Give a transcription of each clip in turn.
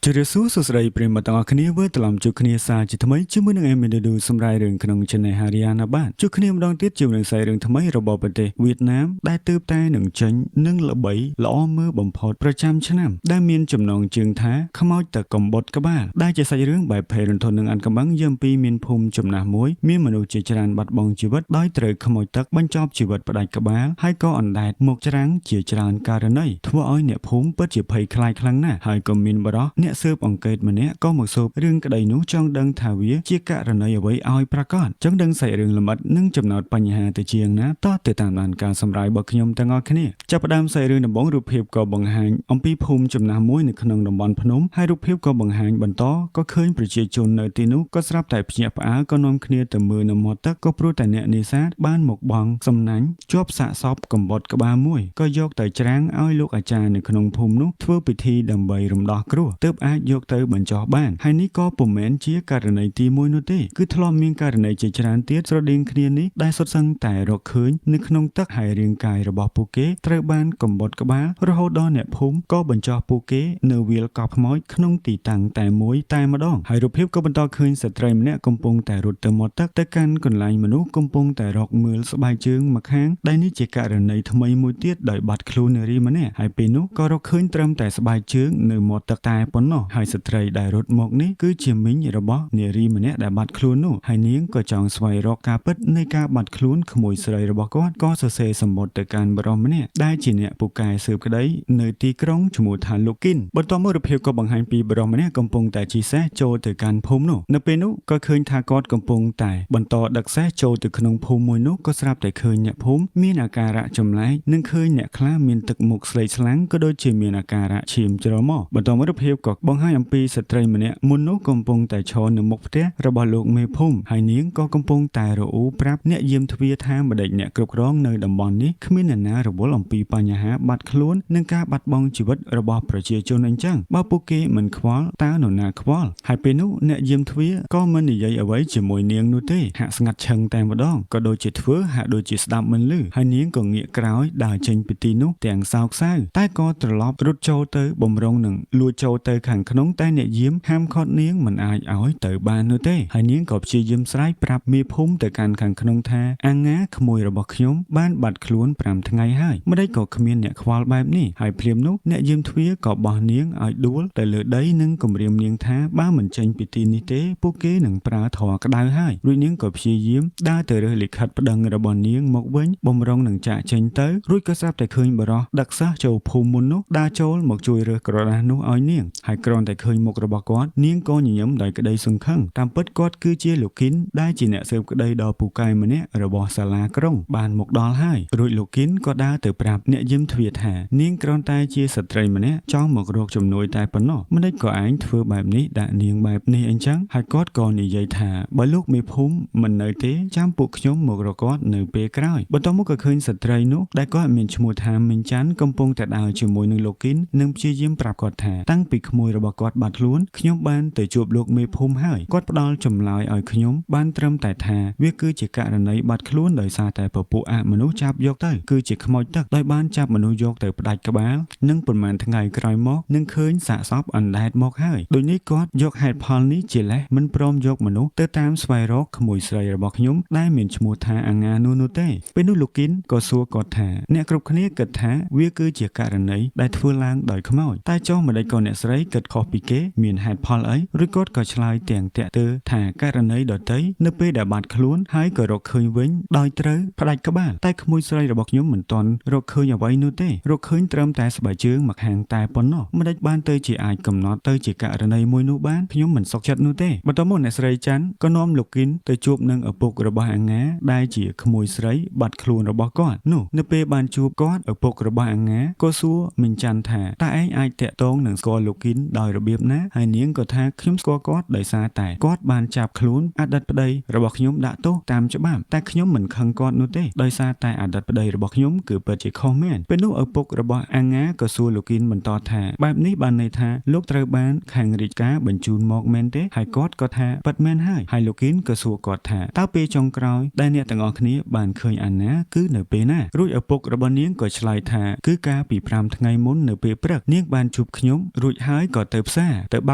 ជម្រាបសួរសួស្តីប្រិយមិត្តទាំងអស់គ្នាវិលត្រឡប់ជួបគ្នាសាជាថ្មីជាមួយនឹង Eminem សម្រាប់រឿងក្នុង Channel Haryana បាទជួបគ្នាម្ដងទៀតជាមួយនឹងខ្សែរឿងថ្មីរបស់ប្រទេសវៀតណាមដែលទើបតែនឹងចេញនិងល្បីល្អមើលបំផុតប្រចាំឆ្នាំដែលមានចំណងជើងថាខ្មោចទឹកកំបុតក្បាលដែលជាសាច់រឿងបែបភ័យរន្ធត់និងអានកំបាំងយើងពីមានភូមិចំណាស់មួយមានមនុស្សជាច្រើនបាត់បង់ជីវិតដោយត្រូវខ្មោចទឹកបញ្ចប់ជីវិតផ្ដាច់ក្បាលហើយក៏អណ្ដែតមកច្រាំងជាច្រើនករណីធ្វើឲ្យអ្នកភូមិពិតជាភ័យខ្លាចខ្លាំងណាស់ហើយក៏មានបរិះអ្នកស៊ើបអង្កេតម្នាក់ក៏មកស៊ើបរឿងក្តីនោះចង់ដឹងថាវាជាករណីអ្វីឲ្យប្រាកដចង់ដឹងសាច់រឿងលម្អិតនិងចំណោទបញ្ហាទៅជាងណាតោះទៅតាមដានការសម្រាយរបស់ខ្ញុំទាំងអស់គ្នាចាប់ផ្ដើមសាច់រឿងដំបូងរូបភាពក៏បង្ហាញអំពីភូមិចំណាស់មួយនៅក្នុងតំបន់ភ្នំហើយរូបភាពក៏បង្ហាញបន្តក៏ឃើញប្រជាជននៅទីនោះក៏ស្រាប់តែភ្ញាក់ផ្អើលក៏នាំគ្នាទៅមើលនៅមាត់ទឹកក៏ព្រោះតែអ្នកនេសាទបានមកបង់សំណាញ់ជាប់សាកសពកំបុតក្បាលមួយក៏យកទៅច្រាំងឲ្យលោកអាចារ្យនៅក្នុងភូមិនោះធ្វើពិធីដើម្បីរំដោះគ្រោះទើបអាចយកទៅបញ្ចុះបានហើយនេះក៏ពុំមែនជាករណីទី1នោះទេគឺធ្លាប់មានករណីជាច្រើនទៀតស្រដៀងគ្នានេះដែលសុទ្ធសឹងតែរកឃើញនៅក្នុងទឹកហើយរាងកាយរបស់ពួកគេត្រូវបានកំបុតក្បាលរហូតដល់អ្នកភូមិក៏បញ្ចុះពួកគេនៅវាលកប់ខ្មោចក្នុងទីតាំងតែមួយតែម្ដងហើយរូបភាពក៏បន្តឃើញស្ត្រីម្នាក់កំពុងតែរត់ទៅមាត់ទឹកទៅកាន់កន្លែងមនុស្សកំពុងតែរកមើលស្បែកជើងម្ខាងដែលនេះជាករណីថ្មីមួយទៀតដោយបាត់ខ្លួននារីម្នាក់ហើយពេលនោះក៏រកឃើញត្រឹមតែស្បែកជើងនៅមាត់ទឹកតែប៉ុណ្ណោះហើយស្ត្រីដែលរត់មកនេះគឺជាមីងរបស់នារីម្នាក់ដែលបាត់ខ្លួននោះហើយនាងក៏ចង់ស្វែងរកការពិតនៃការបាត់ខ្លួនក្មួយស្រីរបស់គាត់ក៏សរសេរសំបុត្រទៅកាន់បុរសម្នាក់ដែលជាអ្នកពូកែស៊ើបក្តីនៅទីក្រុងឈ្មោះថាលោកគិនបន្ទាប់មករូបភាពក៏បង្ហាញពីបុរសម្នាក់កំពុងតែជិះសេះចូលទៅកាន់ភូមិនោះនៅពេលនោះក៏ឃើញថាគាត់កំពុងតែបន្តដឹកសេះចូលទៅក្នុងភូមិមួយនោះក៏ស្រាប់តែឃើញអ្នកភូមិមានអាការៈចម្លែកនិងឃើញអ្នកខ្លះមានទឹកមុខស្លេកស្លាំងក៏ដូចជាមានអាការៈឈាមជ្រមកបន្ទាប់មករូបភាពក៏បង្ហាញអំពីស្ត្រីម្នាក់មុននោះកំពុងតែឈរនៅមុខផ្ទះរបស់លោកមេភូមិហើយនាងក៏កំពុងតែរអ៊ូប្រាប់អ្នកយាមទ្វារថាម្ដេចអ្នកគ្រប់គ្រងនៅតំបន់នេះគ្មានអ្នកណារវល់អំពីបញ្ហាបាត់ខ្លួននិងការបាត់បង់ជីវិតរបស់ប្រជាជនអញ្ចឹងបើពួកគេមិនខ្វល់តើនរណាខ្វល់ហើយពេលនោះអ្នកយាមទ្វារក៏មិននិយាយអ្វីជាមួយនាងនោះទេហាក់ស្ងាត់ឈឹងតែម្ដងក៏ដូចជាធ្វើហាក់ដូចជាស្ដាប់មិនឮហើយនាងក៏ងាកក្រោយដើរចេញពីទីនោះទាំងសោកសៅតែក៏ត្រឡប់រត់ចូលទៅបំរុងនឹងលួចចូលទៅខាងក្នុងតែអ្នកយាមហាមឃាត់នាងមិនអាចឲ្យទៅបាននោះទេហើយនាងក៏ព្យាយាមស្រែកប្រាប់មេភូមិទៅកាន់ខាងក្នុងថាអាងាក្មួយរបស់ខ្ញុំបានបាត់ខ្លួន5ថ្ងៃហើយម្ដេចក៏គ្មានអ្នកខ្វល់បែបនេះហើយភ្លាមនោះអ្នកយាមទ្វារក៏បោះនាងឲ្យដួលទៅលើដីនិងគំរាមនាងថាបើមិនចេញពីទីនេះទេពួកគេនឹងប្រើធម៌ក្តៅហើយរួចនាងក៏ព្យាយាមដើរទៅរើសលិខិតប្តឹងរបស់នាងមកវិញបំរុងនឹងចាកចេញទៅរួចក៏ស្រាប់តែឃើញបុរសដឹកសិស្សចូលភូមិមុននោះដើរចូលមកជួយរើសក្រដាសនោះឲ្យនាងហើយគ្រាន់តែឃើញមុខរបស់គាត់នាងក៏ញញឹមដោយក្តីសង្ឃឹមតាមពិតគាត់គឺជាលោកគិនដែលជាអ្នកស៊ើបក្តីដ៏ពូកែម្នាក់របស់សាលាក្រុងបានមកដល់ហើយរួចលោកគិនក៏ដើរទៅប្រាប់អ្នកយាមទ្វារថានាងគ្រាន់តែជាស្ត្រីម្នាក់ចង់មករកជំនួយតែប៉ុណ្ណោះម្ដេចក៏ឯងធ្វើបែបនេះដាក់នាងបែបនេះអញ្ចឹងហើយគាត់ក៏និយាយថាបើលោកមេភូមិមិននៅទេចាំពួកខ្ញុំមករកគាត់នៅពេលក្រោយបន្ទាប់មកក៏ឃើញស្ត្រីនោះដែលគាត់មានឈ្មោះថាមីងច័ន្ទកំពុងតែដើរជាមួយនឹងលោកគិននិងព្យាយាមប្រាប់គាត់ថាតាំងពីក្មួយរបស់គាត់បាត់ខ្លួនខ្ញុំបានទៅជួបលោកមេភូមិហើយគាត់ផ្ដល់ចម្លើយឲ្យខ្ញុំបានត្រឹមតែថាវាគឺជាករណីបាត់ខ្លួនដោយសារតែពពួកអមនុស្សចាប់យកទៅគឺជាខ្មោចទឹកដោយបានចាប់មនុស្សយកទៅផ្ដាច់ក្បាលនិងប៉ុន្មានថ្ងៃក្រោយមកនឹងឃើញសាកសពអណ្ដែតមកហើយដូចនេះគាត់យកហេតុផលនេះជាលេសមិនព្រមយកមនុស្សទៅតាមស្វែងរកក្មួយស្រីរបស់ខ្ញុំដែលមានឈ្មោះថាអាងានោះនោះទេពេលនោះលោកគិនក៏សួរគាត់ថាអ្នកគ្រប់គ្នាគិតថាវាគឺជាករណីដែលធ្វើឡើងដោយខ្មោចតែចុះម្ដេចក៏អ្នកស្រីគិតខុសពីគេមានហេតុផលអីឬគាត់ក៏ឆ្លើយទាំងតាក់ទើថាករណីដទៃនៅពេលដែលបាត់ខ្លួនហើយក៏រកឃើញវិញដោយត្រូវផ្ដាច់ក្បាលតែក្មួយស្រីរបស់ខ្ញុំមិនទាន់រកឃើញអ្វីនោះទេរកឃើញត្រឹមតែស្បែកជើងម្ខាងតែប៉ុណ្ណោះម្ដេចបានទៅជាអាចកំណត់ទៅជាករណីមួយនោះបានខ្ញុំមិនសុខចិត្តនោះទេបន្ទាប់មកអ្នកស្រីច័ន្ទក៏នាំលោកគិនទៅជួបនឹងឪពុករបស់អាងាដែលជាក្មួយស្រីបាត់ខ្លួនរបស់គាត់នោះនៅពេលបានជួបគាត់ឪពុករបស់អាងាក៏សួរមីងច័ន្ទថាតើឯងអាចតាក់ទងនឹងស្គាល់លោកគិនដោយរបៀបណាហើយនាងក៏ថាខ្ញុំស្គាល់គាត់ដោយសារតែគាត់បានចាប់ខ្លួនអតីតប្តីរបស់ខ្ញុំដាក់ទោសតាមច្បាប់តែខ្ញុំមិនខឹងគាត់នោះទេដោយសារតែអតីតប្តីរបស់ខ្ញុំគឺពិតជាខុសមែនពេលនោះឪពុករបស់អាងាក៏សួរលោកគិនបន្តថាបែបនេះបានន័យថាលោកត្រូវបានខាងរាជការបញ្ជូនមកមែនទេហើយគាត់ក៏ថាពិតមែនហើយហើយលោកគិនក៏សួរគាត់ថាតើពេលចុងក្រោយដែលអ្នកទាំងអស់គ្នាបានឃើញអាណាគឺនៅពេលណារួចឪពុករបស់នាងក៏ឆ្លើយថាគឺកាលពី5ថ្ងៃមុននៅពេលព្រឹកនាងបានជួបខ្ញុំរួចហើយ ក៏ទៅផ្សារទៅប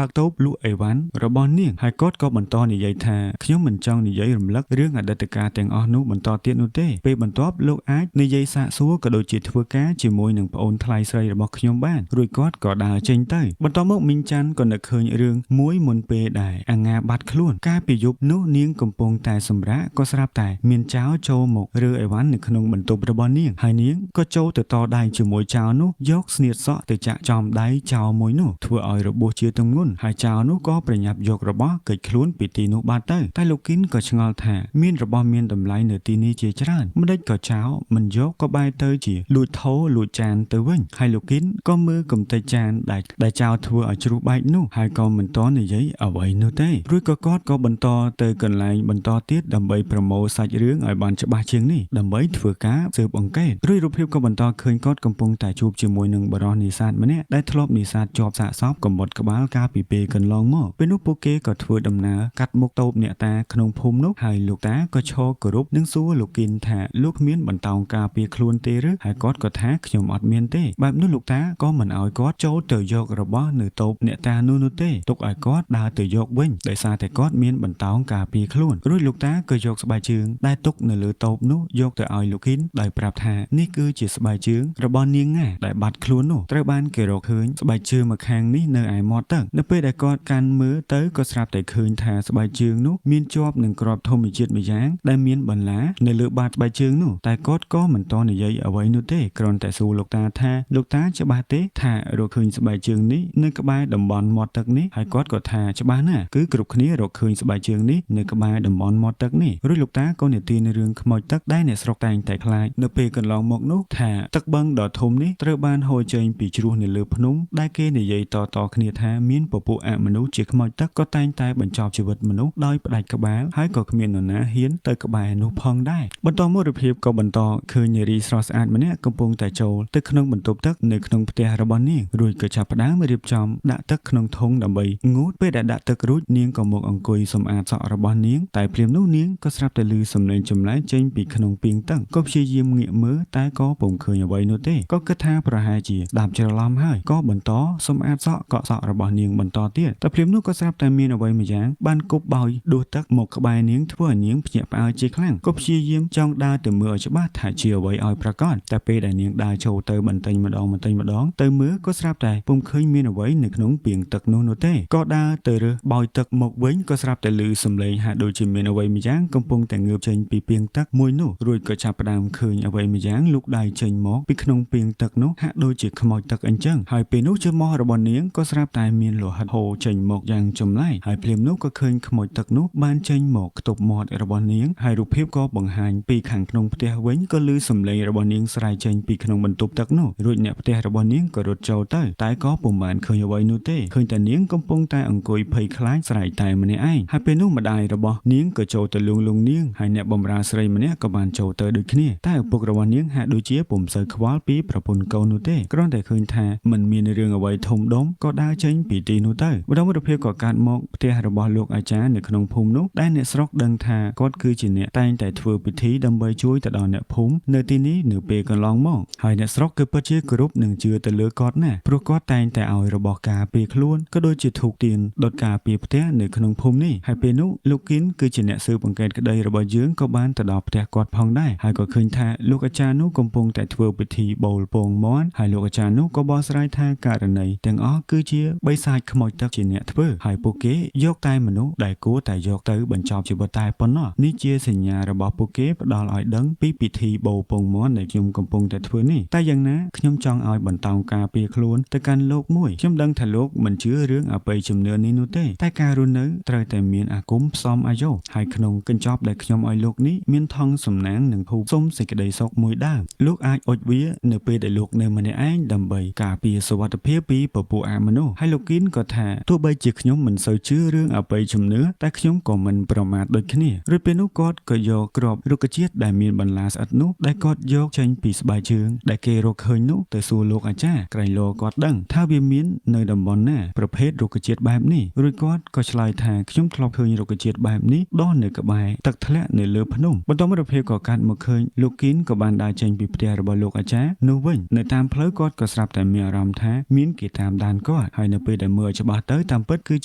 ើកតូបលក់អីវ៉ាន់របស់នាងហើយគាត់ក៏បន្តនិយាយថាខ្ញុំមិនចង់និយាយរំលឹករឿងអតីតកាលទាំងអស់នោះបន្តទៀតនោះទេពេលបន្ទាប់លោកអាចនិយាយសាកសួរក៏ដូចជាធ្វើការជាមួយនឹងប្អូនថ្លៃស្រីរបស់ខ្ញុំបានរួចគាត់ក៏ដើរចេញទៅបន្តមកមីងច័ន្ទក៏នឹកឃើញរឿងមួយមុនពេលដែរអាងាបាត់ខ្លួនកាលពីយប់នោះនាងកំពុងតែសម្រាកក៏ស្រាប់តែមានចៅចូលមករើអីវ៉ាន់នៅក្នុងបន្ទប់របស់នាងហើយនាងក៏ចូលទៅតដៃជាមួយចៅនោះយកស្នៀតសក់ទៅចាក់ចំដៃចៅមួយនោះធ្វើឲ្យរបួសជាទម្ងន់ហើយចៅនោះក៏ប្រញាប់យករបស់គេចខ្លួនពីទីនោះបាត់ទៅតែលោកគិនក៏ឆ្ងល់ថាមានរបស់មានតម្លៃនៅទីនេះជាច្រើនម្ដេចក៏ចៅមិនយកក៏បែរទៅជាលួចថោលួចចានទៅវិញហើយលោកគិនក៏មើលកំទេចចានដែលចៅធ្វើឲ្យជ្រុះបែកនោះហើយក៏មិនតនិយាយអ្វីនោះទេរួចក៏គាត់ក៏បន្តទៅកន្លែងបន្តទៀតដើម្បីប្រមូលសាច់រឿងឲ្យបានច្បាស់ជាងនេះដើម្បីធ្វើការស៊ើបអង្កេតរួចរូបភាពក៏បន្តឃើញគាត់កំពុងតែជួបជាមួយនឹងបរិសនេសាទម្នាក់ដែលធ្លាប់នេសាទជាប់សាកសពកំបុតក្បាលកាលពីពេលកន្លងមកពេលនោះពួកគេក៏ធ្វើដំណើរកាត់មុខតូបអ្នកតាក្នុងភូមិនោះហើយលោកតាក៏ឈរគោរពនិងសួរលោកគិនថាលោកគ្មានបន្តោងការពារខ្លួនទេឬហើយគាត់ក៏ថាខ្ញុំអត់មានទេបែបនោះលោកតាក៏មិនឲ្យគាត់ចូលទៅយករបស់នៅតូបអ្នកតានោះទេទុកឲ្យគាត់ដើរទៅយកវិញដោយសារតែគាត់មានបន្តោងការពារខ្លួនរួចលោកតាក៏យកស្បែកជើងដែលទុកនៅលើតូបនោះយកទៅឲ្យលោកគិនដោយប្រាប់ថានេះគឺជាស្បែកជើងរបស់នាងងាដែលបាត់ខ្លួននោះត្រូវបានគេរកឃើញស្បែកជើងម្ខាងនេះនៅឯមាត់ទឹកនៅពេលដែលគាត់កាន់មើលទៅក៏ស្រាប់តែឃើញថាស្បែកជើងនោះមានជាប់នឹងក្របធម្មជាតិម្យ៉ាងដែលមានបន្លានៅលើបាតស្បែកជើងនោះតែគាត់ក៏មិនតនិយាយអ្វីនោះទេគ្រាន់តែសួរលោកតាថាលោកតាច្បាស់ទេថារកឃើញស្បែកជើងនេះនៅក្បែរតំបន់មាត់ទឹកនេះហើយគាត់ក៏ថាច្បាស់ណាស់គឺគ្រប់គ្នារកឃើញស្បែកជើងនេះនៅក្បែរតំបន់មាត់ទឹកនេះរួចលោកតាក៏និទានរឿងខ្មោចទឹកដែលអ្នកស្រុកតែងតែខ្លាចនៅពេលកន្លងមកនោះថាទឹកបឹងដ៏ធំនេះត្រូវបានហូរចេញពីជ្រោះនៅលើភ្នំដែលគេនិយាយតៗគ្នាថាមានពពួកអមនុស្សជាខ្មោចទឹកក៏តែងតែបញ្ចប់ជីវិតមនុស្សដោយផ្ដាច់ក្បាលហើយក៏គ្មាននរណាហ៊ានទៅក្បែរនោះផងដែរបន្តមករូបភាពក៏បន្តឃើញនារីស្រស់ស្អាតម្នាក់កំពុងតែចូលទៅក្នុងបន្ទប់ទឹកនៅក្នុងផ្ទះរបស់នាងរួចក៏ចាប់ផ្ដើមរៀបចំដាក់ទឹកក្នុងធុងដើម្បីងូតពេលដែលដាក់ទឹករួចនាងក៏មកអង្គុយសម្អាតសក់របស់នាងតែភ្លាមនោះនាងក៏ស្រាប់តែឮសំឡេងចម្លែកចេញពីក្នុងពាងទឹកក៏ព្យាយាមងាកមើលតែក៏ពុំឃើញអ្វីនោះទេក៏គិតថាប្រហែលជាស្ដាប់ច្រឡំហើយក៏បន្តសម្អាតសក់កក់សក់របស់នាងបន្តទៀតតែភ្លាមនោះក៏ស្រាប់តែមានអ្វីម្យ៉ាងបានគប់បោយដួសទឹកមកក្បែរនាងធ្វើឲ្យនាងភ្ញាក់ផ្អើលជាខ្លាំងក៏ព្យាយាមចង់ដើរទៅមើលឲ្យច្បាស់ថាជាអ្វីឲ្យប្រាកដតែពេលដែលនាងដើរចូលទៅបន្តិចម្ដងបន្តិចម្ដងទៅមើលក៏ស្រាប់តែពុំឃើញមានអ្វីនៅក្នុងពាងទឹកនោះទេក៏ដើរទៅរើសបោយទឹកមកវិញក៏ស្រាប់តែឮសំឡេងហាក់ដូចជាមានអ្វីម្យ៉ាងកំពុងតែងើបចេញពីពាងទឹកមួយនោះរួចក៏ចាប់ផ្ដើមឃើញអ្វីម្យ៉ាងលូកដៃចេញមកពីក្នុងពាងទឹកនោះហាក់ដូចជាខ្មោចទឹកអញ្ចឹងហើយពេលនោះច្រមុះរបស់នាងក៏ស្រាប់តែមានលោហិតហូរចេញមកយ៉ាងចម្លែកហើយភ្លាមនោះក៏ឃើញខ្មោចទឹកនោះបានចេញមកខ្ទប់មាត់របស់នាងហើយរូបភាពក៏បង្ហាញពីខាងក្នុងផ្ទះវិញក៏ឮសំឡេងរបស់នាងស្រែកចេញពីក្នុងបន្ទប់ទឹកនោះរួចអ្នកផ្ទះរបស់នាងក៏រត់ចូលទៅតែក៏ពុំបានឃើញអ្វីនោះទេឃើញតែនាងកំពុងតែអង្គុយភ័យខ្លាចស្រែកតែម្នាក់ឯងហើយពេលនោះម្ដាយរបស់នាងក៏ចូលទៅលួងលងនាងហើយអ្នកបម្រើស្រីម្នាក់ក៏បានចូលទៅដូចគ្នាតែឪពុករបស់នាងហាក់ដូចជាពុំសូវខ្វល់ពីប្រពន្ធកូននោះទេគ្រាន់តែឃើញថាមិនមានរឿងអ្វីធំដុំក៏ដើរចេញពីទីនោះទៅម្ដងរូបភាពក៏កាត់មកផ្ទះរបស់លោកអាចារ្យនៅក្នុងភូមិនោះដែលអ្នកស្រុកដឹងថាគាត់គឺជាអ្នកតែងតែធ្វើពិធីដើម្បីជួយទៅដល់អ្នកភូមិនៅទីនេះនៅពេលកន្លងមកហើយអ្នកស្រុកគឺពិតជាគោរពនិងជឿទៅលើគាត់ណាស់ព្រោះគាត់តែងតែឲ្យរបស់ការពារខ្លួនក៏ដូចជាធូបទៀនដុតការពារផ្ទះនៅក្នុងភូមិនេះហើយពេលនោះលោកគិនគឺជាអ្នកស៊ើបអង្កេតក្តីរបស់យើងក៏បានទៅដល់ផ្ទះគាត់ផងដែរហើយក៏ឃើញថាលោកអាចារ្យនោះកំពុងតែធ្វើពិធីបូលពងមាន់ហើយលោកអាចារ្យនោះក៏បកស្រាយថាករណីទាំងអស់គឺជាបិសាចខ្មោចទឹកជាអ្នកធ្វើហើយពួកគេយកតែមនុស្សដែលគួរតែយកទៅបញ្ចប់ជីវិតតែប៉ុណ្ណោះនេះជាសញ្ញារបស់ពួកគេផ្ដល់ឲ្យដឹងពីពិធីបូលពងមាន់ដែលខ្ញុំកំពុងតែធ្វើនេះតែយ៉ាងណាខ្ញុំចង់ឲ្យបន្តោងការពារខ្លួនទៅកាន់លោកមួយខ្ញុំដឹងថាលោកមិនជឿរឿងអបិយជំនឿនេះនោះទេតែការរស់នៅត្រូវតែមានអាគមផ្សំអាយុហើយក្នុងកញ្ចប់ដែលខ្ញុំឲ្យលោកនេះមានថង់សំណាងនិងធូបសុំសេចក្តីសុខមួយដើមលោកអាចអុជវានៅពេលដែលលោកនៅម្នាក់ឯងដើម្បីការពារសុវត្ថិភាពពីពពួកអមនុស្សហើយលោកគិនក៏ថាទោះបីជាខ្ញុំមិនសូវជឿរឿងអបិយជំនឿតែខ្ញុំក៏មិនប្រមាថដូចគ្នារួចពេលនោះគាត់ក៏យកគ្រាប់រុក្ខជាតិដែលមានបន្លាស្អិតនោះដែលគាត់យកចេញពីស្បែកជើងដែលគេរកឃើញនោះទៅសួរលោកអាចារ្យក្រែងលោគាត់ដឹងថាវាមាននៅតំបន់ណាប្រភេទរុក្ខជាតិបែបនេះរួចគាត់ក៏ឆ្លើយថាខ្ញុំធ្លាប់ឃើញរុក្ខជាតិបែបនេះដុះនៅក្បែរទឹកធ្លាក់នៅលើភ្នំបន្តមកភាពក៏កាត់មកឃើញលោកគីនក៏បានដើរចេញពីផ្ទះរបស់លោកអាចារ្យនោះវិញនៅតាមផ្លូវគាត់ក៏ស្រាប់តែមានអារម្មណ៍ថាមានគេតាមដាន គាត់ហើយនៅពេលដែលមើលឲ្យច្បាស់ទៅតាមពិតគឺ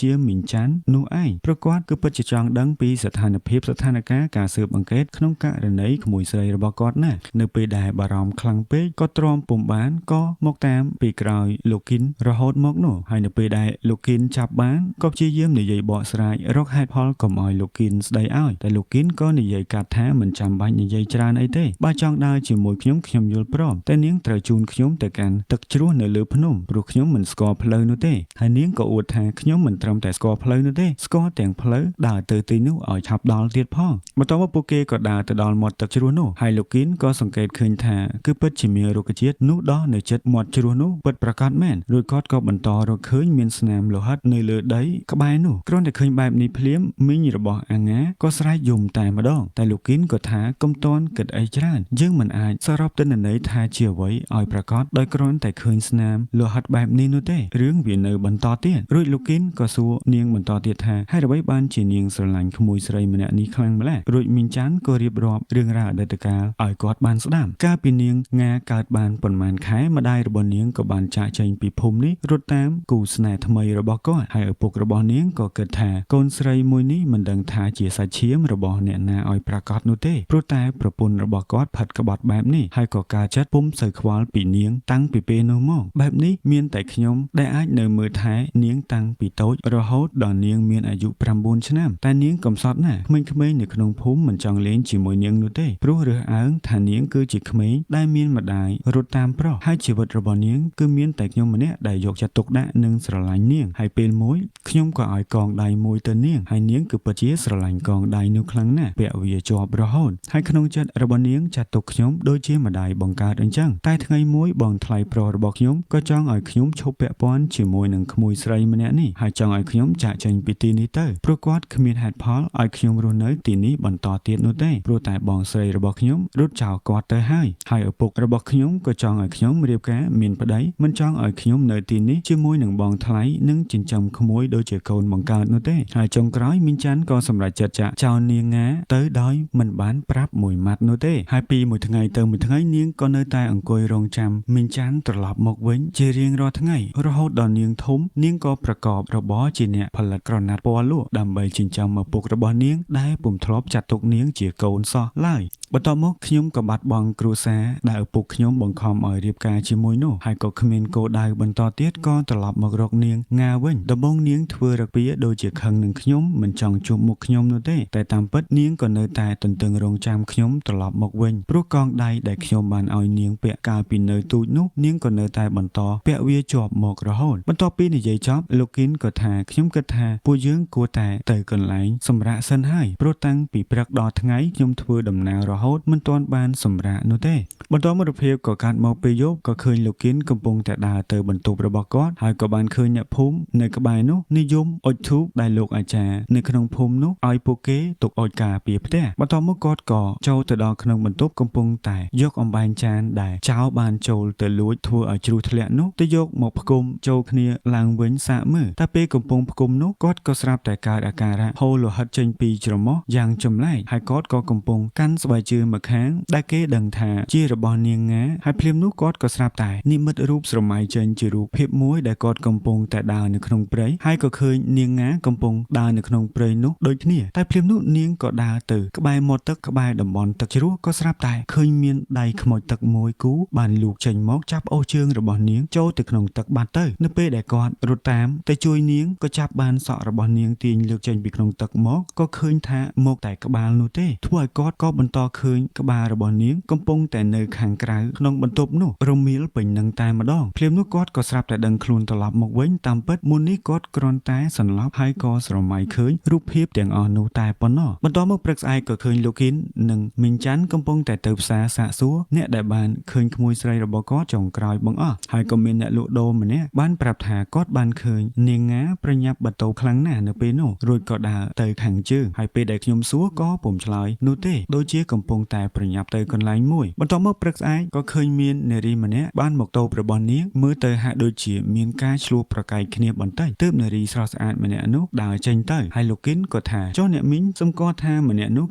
ជាមីងចាន់នោះឯងព្រោះគាត់គឺពិតជាចង់ដឹងពីស្ថានភាពស្ថានភាពការស៊ើបអង្កេតក្នុងករណីក្មួយស្រីរបស់គាត់ណានៅពេលដែលបារម្ភខ្លាំងពេកក៏ទ្រាំពុំបានក៏មកតាមពីក្រោយលោកគិនរហូតមកនោះហើយនៅពេលដែលលោកគិនចាប់បានក៏ព្យាយាមនិយាយបកស្រាយរកហេតុផលកុំឲ្យលោកគិនស្ដីឲ្យតែលោកគិនក៏និយាយកាត់ថាមិនចាំបាច់និយាយច្រើនអីទេបើចង់ដើរជាមួយខ្ញុំខ្ញុំយល់ព្រមតែនាងត្រូវជូនខ្ញុំទៅកាន់ទឹកជ្រោះនៅលើភ្នំព្រោះខ្ញុំមិនស្គាល់ផ្លូវនោះទេហើយនាងក៏អួតថាខ្ញុំមិនត្រឹមតែស្គាល់ផ្លូវនោះទេស្គាល់ទាំងផ្លូវដើរទៅទីនោះឲ្យឆាប់ដល់ទៀតផងបន្ទាប់មកពួកគេក៏ដើរទៅដល់មាត់ទឹកជ្រោះនោះហើយលោកគិនក៏សង្កេតឃើញថាគឺពិតជាមានរុក្ខជាតិនោះដោះនៅជិតមាត់ជ្រោះនោះពិតប្រាកដមែនរួចគាត់ក៏បន្តរកឃើញមានស្នាមលោហិតនៅលើដីក្បែរនោះគ្រាន់តែឃើញបែបនេះភ្លាមមីងរបស់អាងាក៏ស្រែកយំតែម្ដងតែលោកគិនក៏ថាកុំទាន់គិតអីច្រើនយើងមិនអាចសរុបទិន្នន័យថាជាអ្វីឲ្យប្រាកដដោយគ្រាន់តែឃើញស្នាមលោហិតបែបនេះនោះទេរឿងវានៅបន្តទៀតរួចលោកគិនក៏សួរនាងបន្តទៀតថាហេតុអ្វីបានជានាងស្រឡាញ់ក្មួយស្រីម្នាក់នេះខ្លាំងម្ល៉េះរួចមីងចាន់ក៏រៀបរាប់រឿងរ៉ាវអតីតកាលឲ្យគាត់បានស្ដាប់កាលពីនាងងាកើតបានប៉ុន្មានខែម្ដាយរបស់នាងក៏បានចាកចេញពីភូមិនេះរត់តាមគូស្នេហ៍ថ្មីរបស់គាត់ហើយឪពុករបស់នាងក៏គិតថាកូនស្រីមួយនេះមិនដឹងថាជាសាច់ឈាមរបស់អ្នកណាឲ្យប្រាកដនោះទេព្រោះតែប្រពន្ធរបស់គាត់ផិតក្បត់បែបនេះហើយក៏ការចិត្តពុំសូវខ្វល់ពីនាងតាំងពីពេលនោះមកបែបនេះមានតែខ្ញុំដែលអាចនៅមើលថែនាងតាំងពីតូចរហូតដល់នាងមានអាយុ9ឆ្នាំតែនាងកំសត់ណាស់ក្មេងៗនៅក្នុងភូមិមិនចង់លេងជាមួយនាងនោះទេព្រោះរើសអើងថានាងគឺជាក្មេងដែលមានម្ដាយរត់តាមប្រុសហើយជីវិតរបស់នាងគឺមានតែខ្ញុំម្នាក់ដែលយកចិត្តទុកដាក់និងស្រឡាញ់នាងហើយពេលមួយខ្ញុំក៏ឲ្យកងដៃមួយទៅនាងហើយនាងគឺពិតជាស្រឡាញ់កងដៃនោះខ្លាំងណាស់ពាក់វាជាប់រហូតហើយក្នុងចិត្តរបស់នាងចាត់ទុកខ្ញុំដូចជាម្ដាយបង្កើតអញ្ចឹងតែថ្ងៃមួយបងថ្លៃប្រុសរបស់ខ្ញុំក៏ចង់ឲ្យខ្ញុំឈប់ពាក់ព័ន្ធជាមួយនឹងក្មួយស្រីម្នាក់នេះហើយចង់ឲ្យខ្ញុំចាកចេញពីទីនេះទៅព្រោះគាត់គ្មានហេតុផលឲ្យខ្ញុំរស់នៅទីនេះបន្តទៀតនោះទេព្រោះតែបងស្រីរបស់ខ្ញុំរត់ចោលគាត់ទៅហើយហើយឪពុករបស់ខ្ញុំក៏ចង់ឲ្យខ្ញុំរៀបការមានប្តីមិនចង់ឲ្យខ្ញុំនៅទីនេះជាមួយនឹងបងថ្លៃនិងចិញ្ចឹមក្មួយដូចជាកូនបង្កើតនោះទេហើយចុងក្រោយមីងច័ន្ទក៏សម្រេចចិត្តចាកចោលនាងងាទៅដោយមិនបានប្រាប់មួយម៉ាត់នោះទេហើយពីមួយថ្ងៃទៅមួយថ្ងៃនាងក៏នៅតែអង្គុយរងចាំមីងច័ន្ទត្រឡប់មកវិញជារៀងរាល់ថ្ងៃរហូតដល់នាងធំនាងក៏ប្រកបរបរជាអ្នកផលិតក្រណាត់ពណ៌លក់ដើម្បីចិញ្ចឹមឪពុករបស់នាងដែលពុំធ្លាប់ចាត់ទុកនាងជាកូនសោះឡើយបន្ទាប់មកខ្ញុំក៏បាត់បង់គ្រួសារដែលឪពុកខ្ញុំបង្ខំឲ្យរៀបការជាមួយនោះហើយក៏គ្មានគោលដៅបន្តទៀតក៏ត្រឡប់មករកនាងងាវិញដំបូងនាងធ្វើរពាដូចជាខឹងនឹងខ្ញុំមិនចង់ជួបមុខខ្ញុំនោះទេតែតាមពិតនាងក៏នៅតែទន្ទឹងរង់ចាំខ្ញុំត្រឡប់មកវិញព្រោះកងដៃដែលខ្ញុំបានឲ្យនាងពាក់កាលពីនៅទូចនោះនាងក៏នៅតែបន្តពាក់វាជាប់មករហូតបន្ទាប់ពីនិយាយចប់លោកគិនក៏ថាខ្ញុំគិតថាពួកយើងគួរតែទៅកន្លែងសម្រាកសិនហើយព្រោះតាំងពីព្រឹកដល់ថ្ងៃខ្ញុំធ្វើដំណើររហូតមិនទាន់បានសម្រាកនោះទេបន្ទាប់មករូបភាពក៏កាត់មកពេលយប់ក៏ឃើញលោកគិនកំពុងតែដើរទៅបន្ទប់របស់គាត់ហើយក៏បានឃើញអ្នកភូមិនៅក្បែរនោះនិយមអុជធូបដែលលោកអាចារ្យនៅក្នុងភូមិនោះឲ្យពួកគេទុកអុជការពារផ្ទះបន្ទាប់មកគាត់ក៏ចូលទៅដល់ក្នុងបន្ទប់កំពុងតែយកអំបែងចានដែលចោលបានចូលទៅលួចធ្វើឲ្យជ្រុះធ្លាក់នោះទៅយកមកផ្គុំចូលគ្នាឡើងវិញសាកមើលតែពេលកំពុងផ្គុំនោះគាត់ក៏ស្រាប់តែកើតអាការៈហូរលោហិតចេញពីច្រមុះយ៉ាងចម្លែកហើយគាត់ក៏កំពុងកាន់ស្បែកជើងម្ខាងដែលគេដឹងថាជារបស់នាងងាហើយភ្លាមនោះគាត់ក៏ស្រាប់តែនិមិត្តរូបស្រមៃចេញជារូបភាពមួយដែលគាត់កំពុងតែដើរនៅក្នុងព្រៃហើយក៏ឃើញនាងងាកំពុងដើរនៅក្នុងព្រៃនោះដូចគ្នាតែភ្លាមនោះនាងក៏ដើរទៅក្បែរមាត់ទឹកក្បែរតំបន់ទឹកជ្រោះក៏ស្រាប់តែឃើញមានដៃខ្មោចទឹកមួយគូបានលូកចេញមកចាប់អូសជើងរបស់នាងចូលទៅក្នុងទឹកបាត់ទៅនៅពេលដែលគាត់រត់តាមទៅជួយនាងក៏ចាប់បានសក់របស់នាងទាញលើកចេញពីក្នុងទឹកមកក៏ឃើញថាមកតែក្បាលនោះទេធ្វើឲ្យគាត់ក៏បន្តឃើញក្បាលរបស់នាងកំពុងតែនៅខាងក្រៅក្នុងបន្ទប់នោះរមៀលពេញនឹងតែម្ដងភ្លាមនោះគាត់ក៏ស្រាប់តែដឹងខ្លួនត្រឡប់មកវិញតាមពិតមុននេះគាត់គ្រាន់តែសន្លប់ហើយក៏ស្រមៃឃើញរូបភាពទាំងអស់នោះតែប៉ុណ្ណោះបន្ទាប់មកព្រឹកស្អែកក៏ឃើញលោកគិននិងមីងច័ន្ទកំពុងតែទៅផ្សារសាកសួរអ្នកដែលបានឃើញក្មួយស្រីរបស់គាត់ចុងក្រោយបង្អស់ហើយក៏មានអ្នកលក់ដូរម្នាក់បានប្រាប់ថាគាត់បានឃើញនាងងាប្រញាប់បតោខ្លាំងណាស់នៅពេលនោះរួចក៏ដើរទៅខាងជើងហើយពេលដែលខ្ញុំសួរក៏ពុំឆ្លើយនោះទេដូចជាកំ ពុងតែប្រញាប់ទៅកន្លែងមួយបន្ទាប់មកព្រឹកស្អែកក៏ឃើញមាននារីម្នាក់បានមកតូបរបស់នាងមើលទៅហាក់ដូចជាមានការឈ្លោះប្រកែកគ្នាបន្តិចទើបនារីស្រស់ស្អាតម្នាក់នោះដើរចេញទៅហើយលោកគិនក៏ថាចុះអ្នកមីងសម្គាល់ថាម្នាក់នោះ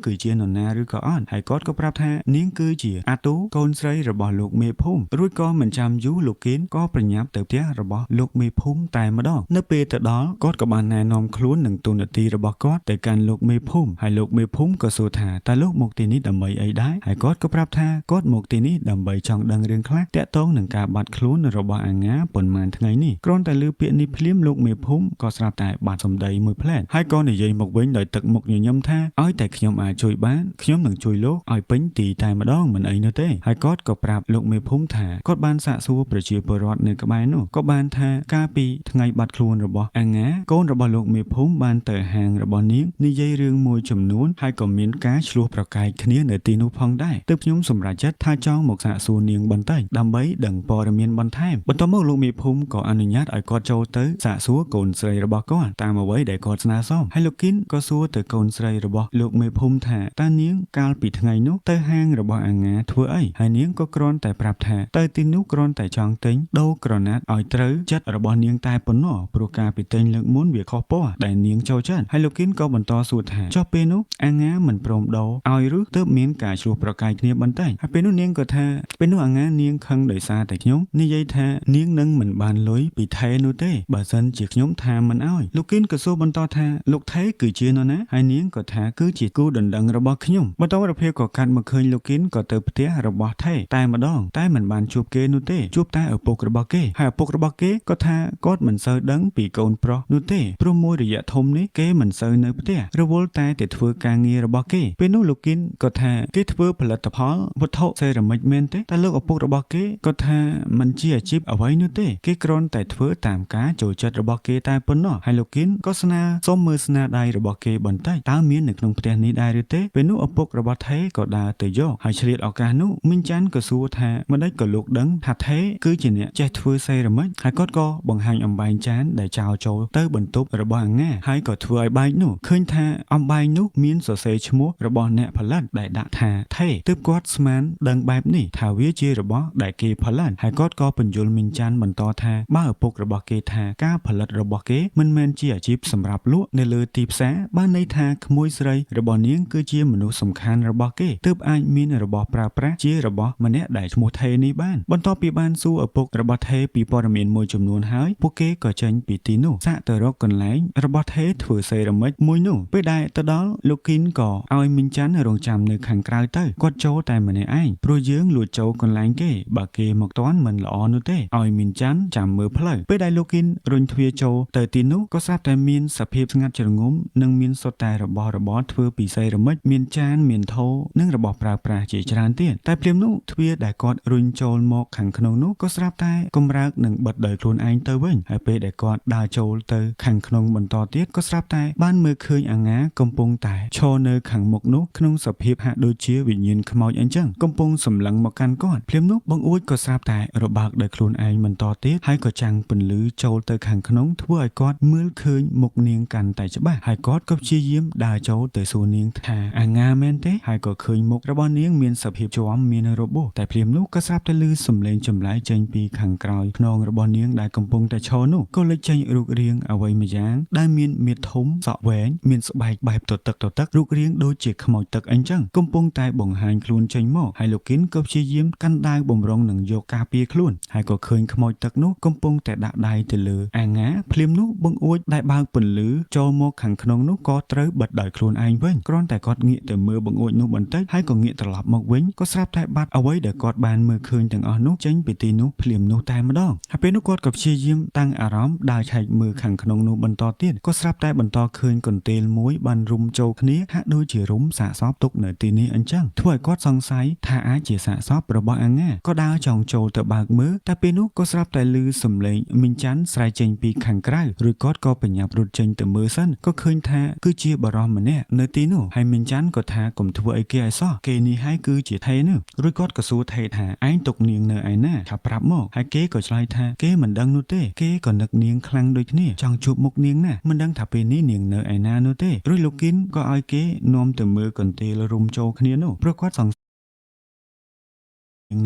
គឺជានរណាឬក៏អត់ហើយគាត់ក៏ប្រាប់ថានាងគឺជាអាទូកូនស្រីរបស់លោកមេភូមិរួចក៏មិនចាំយូរលោកគិនក៏ប្រញាប់ទៅផ្ទះរបស់លោកមេភូមិតែម្ដងនៅពេលទៅដល់គាត់ក៏បានណែនាំខ្លួននឹងតួនាទីរបស់គាត់ទៅកាន់លោកមេភូមិហើយលោកមេភូមិក៏សួរថាតើលោកមកទីនេះដើម្បីអីដែរហើយគាត់ក៏ប្រាប់ថាគាត់មកទីនេះដើម្បីចង់ដឹងរឿងខ្លះទាក់ទងនឹងការបាត់ខ្លួនរបស់អាងាប៉ុន្មានថ្ងៃនេះគ្រាន់តែឮពាក្យនេះភ្លាមលោកមេភូមិក៏ស្រាប់តែបាត់សម្ដីមួយភ្លែតហើយក៏និយាយមកវិញដោយទឹកមុខញញឹមថាឲ្យតែខ្ញុំអាចជួយបានខ្ញុំនឹងជួយលោកឲ្យពេញទីតែម្ដងមិនអីនោះទេហើយគាត់ក៏ប្រាប់លោកមេភូមិថាគាត់បានសាកសួរប្រជាពលរដ្ឋនៅក្បែរនោះក៏បានថាកាលពីថ្ងៃបាត់ខ្លួនរបស់អាងាកូនរបស់លោកមេភូមិបានទៅហាងរបស់នាងនិយាយរឿងមួយចំនួនហើយក៏មានការឈ្លោះប្រកែកគ្នានៅទីនោះផងដែរទើបខ្ញុំសម្រេចចិត្តថាចង់មកសាកសួរនាងបន្តិចដើម្បីដឹងព័ត៌មានបន្ថែមបន្ទាប់មកលោកមេភូមិក៏អនុញ្ញាតឲ្យគាត់ចូលទៅសាកសួរកូនស្រីរបស់គាត់តាមអ្វីដែលគាត់ស្នើសុំហើយលោកគិនក៏សួរទៅកូនស្រីរបស់លោកមេភូមិថាតើនាងកាលពីថ្ងៃនោះទៅហាងរបស់អាងាធ្វើអីហើយនាងក៏គ្រាន់តែប្រាប់ថាទៅទីនោះគ្រាន់តែចង់ទិញដូរក្រណាត់ឲ្យត្រូវចិត្តរបស់នាងតែប៉ុណ្ណោះព្រោះការពីទិញលើកមុនវាខុសពណ៌ដែលនាងចូលចិត្តហើយលោកគិនក៏បន្តសួរថាចុះពេលនោះអាងាមិនព្រមដូរឲ្យឬទើបមានការឈ្លោះប្រកែកគ្នាបន្តិចហើយពេលនោះនាងក៏ថាពេលនោះអាងានាងខឹងដោយសារតែខ្ញុំនិយាយថានាងនឹងមិនបានលុយពីថេនោះទេបើសិនជាខ្ញុំថាមិនឲ្យលោកគិនក៏សួរបន្តថាលោកថេគឺជានរណាហើយនាងក៏ថាគឺជាគូដណ្ដឹងរបស់ខ្ញុំបន្តរភាពក៏កាត់មកឃើញលោកគិនក៏ទៅផ្ទះរបស់ថេតែម្ដងតែមិនបានជួបគេនោះទេជួបតែឪពុករបស់គេហើយឪពុករបស់គេក៏ថាគាត់មិនសូវដឹងពីកូនប្រុសនោះទេព្រោះមួយរយៈធំនេះគេមិនសូវនៅផ្ទះរវល់តែទៅធ្វើការងាររបស់គេពេលនោះលោកគិនក៏ថាគេធ្វើផលិតផលវត្ថុសេរ៉ាមិចមែនទេតែលោកឪពុករបស់គេក៏ថាមិនជាអាជីពអ្វីនោះទេគេគ្រាន់តែធ្វើតាមការចូលចិត្តរបស់គេតែប៉ុណ្ណោះហើយលោកគិនក៏ស្នើសុំមើលស្នាដៃរបស់គេបន្តិចតើមាននៅក្នុងផ្ទះនេះដែរឬទេពេលនោះឪពុករបស់ថេក៏ដើរទៅយកហើយឆ្លៀតឱកាសនោះមីងច័ន្ទក៏សួរថាម្ដេចក៏លោកដឹងថាថេគឺជាអ្នកចេះធ្វើសេរ៉ាមិចហើយគាត់ក៏បង្ហាញអំបែងចានដែលចោលចូលទៅបន្ទប់របស់អាងាហើយក៏ធ្វើឲ្យបែកនោះឃើញថាអំបែងនោះមានសរសេរឈ្មោះរបស់អ្នកផលិតដែលដាក់ថាថេទើបគាត់ស្មានដឹងបែបនេះថាវាជារបស់ដែលគេផលិតហើយគាត់ក៏ពន្យល់មីងច័ន្ទបន្តថាបើឪពុករបស់គេថាការផលិតរបស់គេមិនមែនជាអាជីពសម្រាប់លក់នៅលើទីផ្សារបានន័យថាក្មួយស្រីរបស់នាងគឺជាមនុស្សសំខាន់របស់គេទើបអាចមានរបស់ប្រើប្រាស់ជារបស់ម្នាក់ដែលឈ្មោះថេនេះបានបន្ទាប់ពីបានសួរឪពុករបស់ថេពីព័ត៌មានមួយចំនួនហើយពួកគេក៏ចេញពីទីនោះសាកទៅរកកន្លែងរបស់ថេធ្វើសេរ៉ាមិចមួយនោះពេលដែលទៅដល់លោកគីនក៏ឲ្យមីងច័ន្ទរងចាំនៅខាងក្រៅទៅគាត់ចូលតែម្នាក់ឯងព្រោះយើងលួចចូលកន្លែងគេបើគេមកទាន់មិនល្អនោះទេឲ្យមីងច័ន្ទចាំមើលផ្លូវពេលដែលលោកគីនរុញទ្វារចូលទៅទីនោះក៏ស្រាប់តែមានសភាពស្ងាត់ជ្រងំនិងមានសុទ្ធតែរបស់របរធ្វើពីសេរ៉ាមិចមានចានមានថូនិងរបស់ប្រើប្រាស់ជាច្រើនទៀតតែភ្លាមនោះទ្វារដែលគាត់រុញចូលមកខាងក្នុងនោះក៏ស្រាប់តែកម្រើកនិងបិទដោយខ្លួនឯងទៅវិញហើយពេលដែលគាត់ដើរចូលទៅខាងក្នុងបន្តទៀតក៏ស្រាប់តែបានមើលឃើញអាងាកំពុងតែឈរនៅខាងមុខនោះក្នុងសភាពហាក់ដូចជាវិញ្ញាណខ្មោចអញ្ចឹងកំពុងសម្លឹងមកកាន់គាត់ភ្លាមនោះបង្អួចក៏ស្រាប់តែរបើកដោយខ្លួនឯងបន្តទៀតហើយក៏ចាំងពន្លឺចូលទៅខាងក្នុងធ្វើឲ្យគាត់មើលឃើញមុខនាងកាន់តែច្បាស់ហើយគាត់ក៏ព្យាយាមដើរចូលទៅសួរនាងថាអាងាមែនទេហើយក៏ឃើញមុខរបស់នាងមានសភាពជាំមានរបួសតែភ្លាមនោះក៏ស្រាប់តែឮសំឡេងចម្លែកចេញពីខាងក្រោយខ្នងរបស់នាងដែលកំពុងតែឈរនោះក៏លេចចេញរូបរាងអ្វីម្យ៉ាងដែលមានមាឌធំសក់វែងមានស្បែកបែបទទឹកទទឹករូបរាងដូចជាខ្មោចទឹកអញ្ចឹងកំពុងតែបង្ហាញខ្លួនចេញមកហើយលោកគិនក៏ព្យាយាមកាន់ដាវបំរុងនឹងយកការពារខ្លួនហើយក៏ឃើញខ្មោចទឹកនោះកំពុងតែដាក់ដៃទៅលើអាងាភ្លាមនោះបង្អួចដែលបើកពន្លឺចូលមកខាងក្នុងនោះក៏ត្រូវបិទដោយខ្លួនឯងវិញគ្រាន់តែគាត់ងាកទៅមើលបង្អួចនោះបន្តិចហើយក៏ងាកត្រឡប់មកវិញក៏ស្រាប់តែបាត់អ្វីដែលគាត់បានមើលឃើញទាំងអស់នោះចេញពីទីនោះភ្លាមនោះតែម្ដងហើយពេលនោះគាត់ក៏ព្យាយាមតាំងអារម្មណ៍ដើរឆែកមើលខាងក្នុងនោះបន្តទៀតក៏ស្រាប់តែបន្តឃើញកន្ទេលមួយបានរុំចូលគ្នាហាក់ដូចជារុំសាកសពទុកនៅទីនេះអញ្ចឹងធ្វើឲ្យគាត់សង្ស័យថាអាចជាសាកសពរបស់អាងាក៏ដើរចង់ចូលទៅបើកមើលតែពេលនោះក៏ស្រាប់តែឮសំឡេងមីងច័ន្ទស្រែកចេញពីខាងក្រៅរួចគាត់ក៏ប្រញាប់រត់ចេញទៅមើលសិនក៏ឃើញថាគឺជាបរិសម្នាក់នៅទីនោះហើយមីងច័ន្ទក៏ថាកុំធ្វើអីគេឲ្យសោះគេនេះហើយគឺជាថេនោះរួចគាត់ក៏សួរថេថាឯងទុកនាងនៅឯណាថាប្រាប់មកហើយគេក៏ឆ្លើយថាគេមិនដឹងនោះទេគេក៏នឹកនាងខ្លាំងដូចគ្នាចង់ជួបមុខនាងណាស់មិនដឹងថាពេលនេះនាងនៅឯណានោះទេរួចលោកគិនក៏ឲ្យគេនាំទៅមើលកន្ទេលរុំចូល ចូលគ្នានោះព្រោះគាត់សង្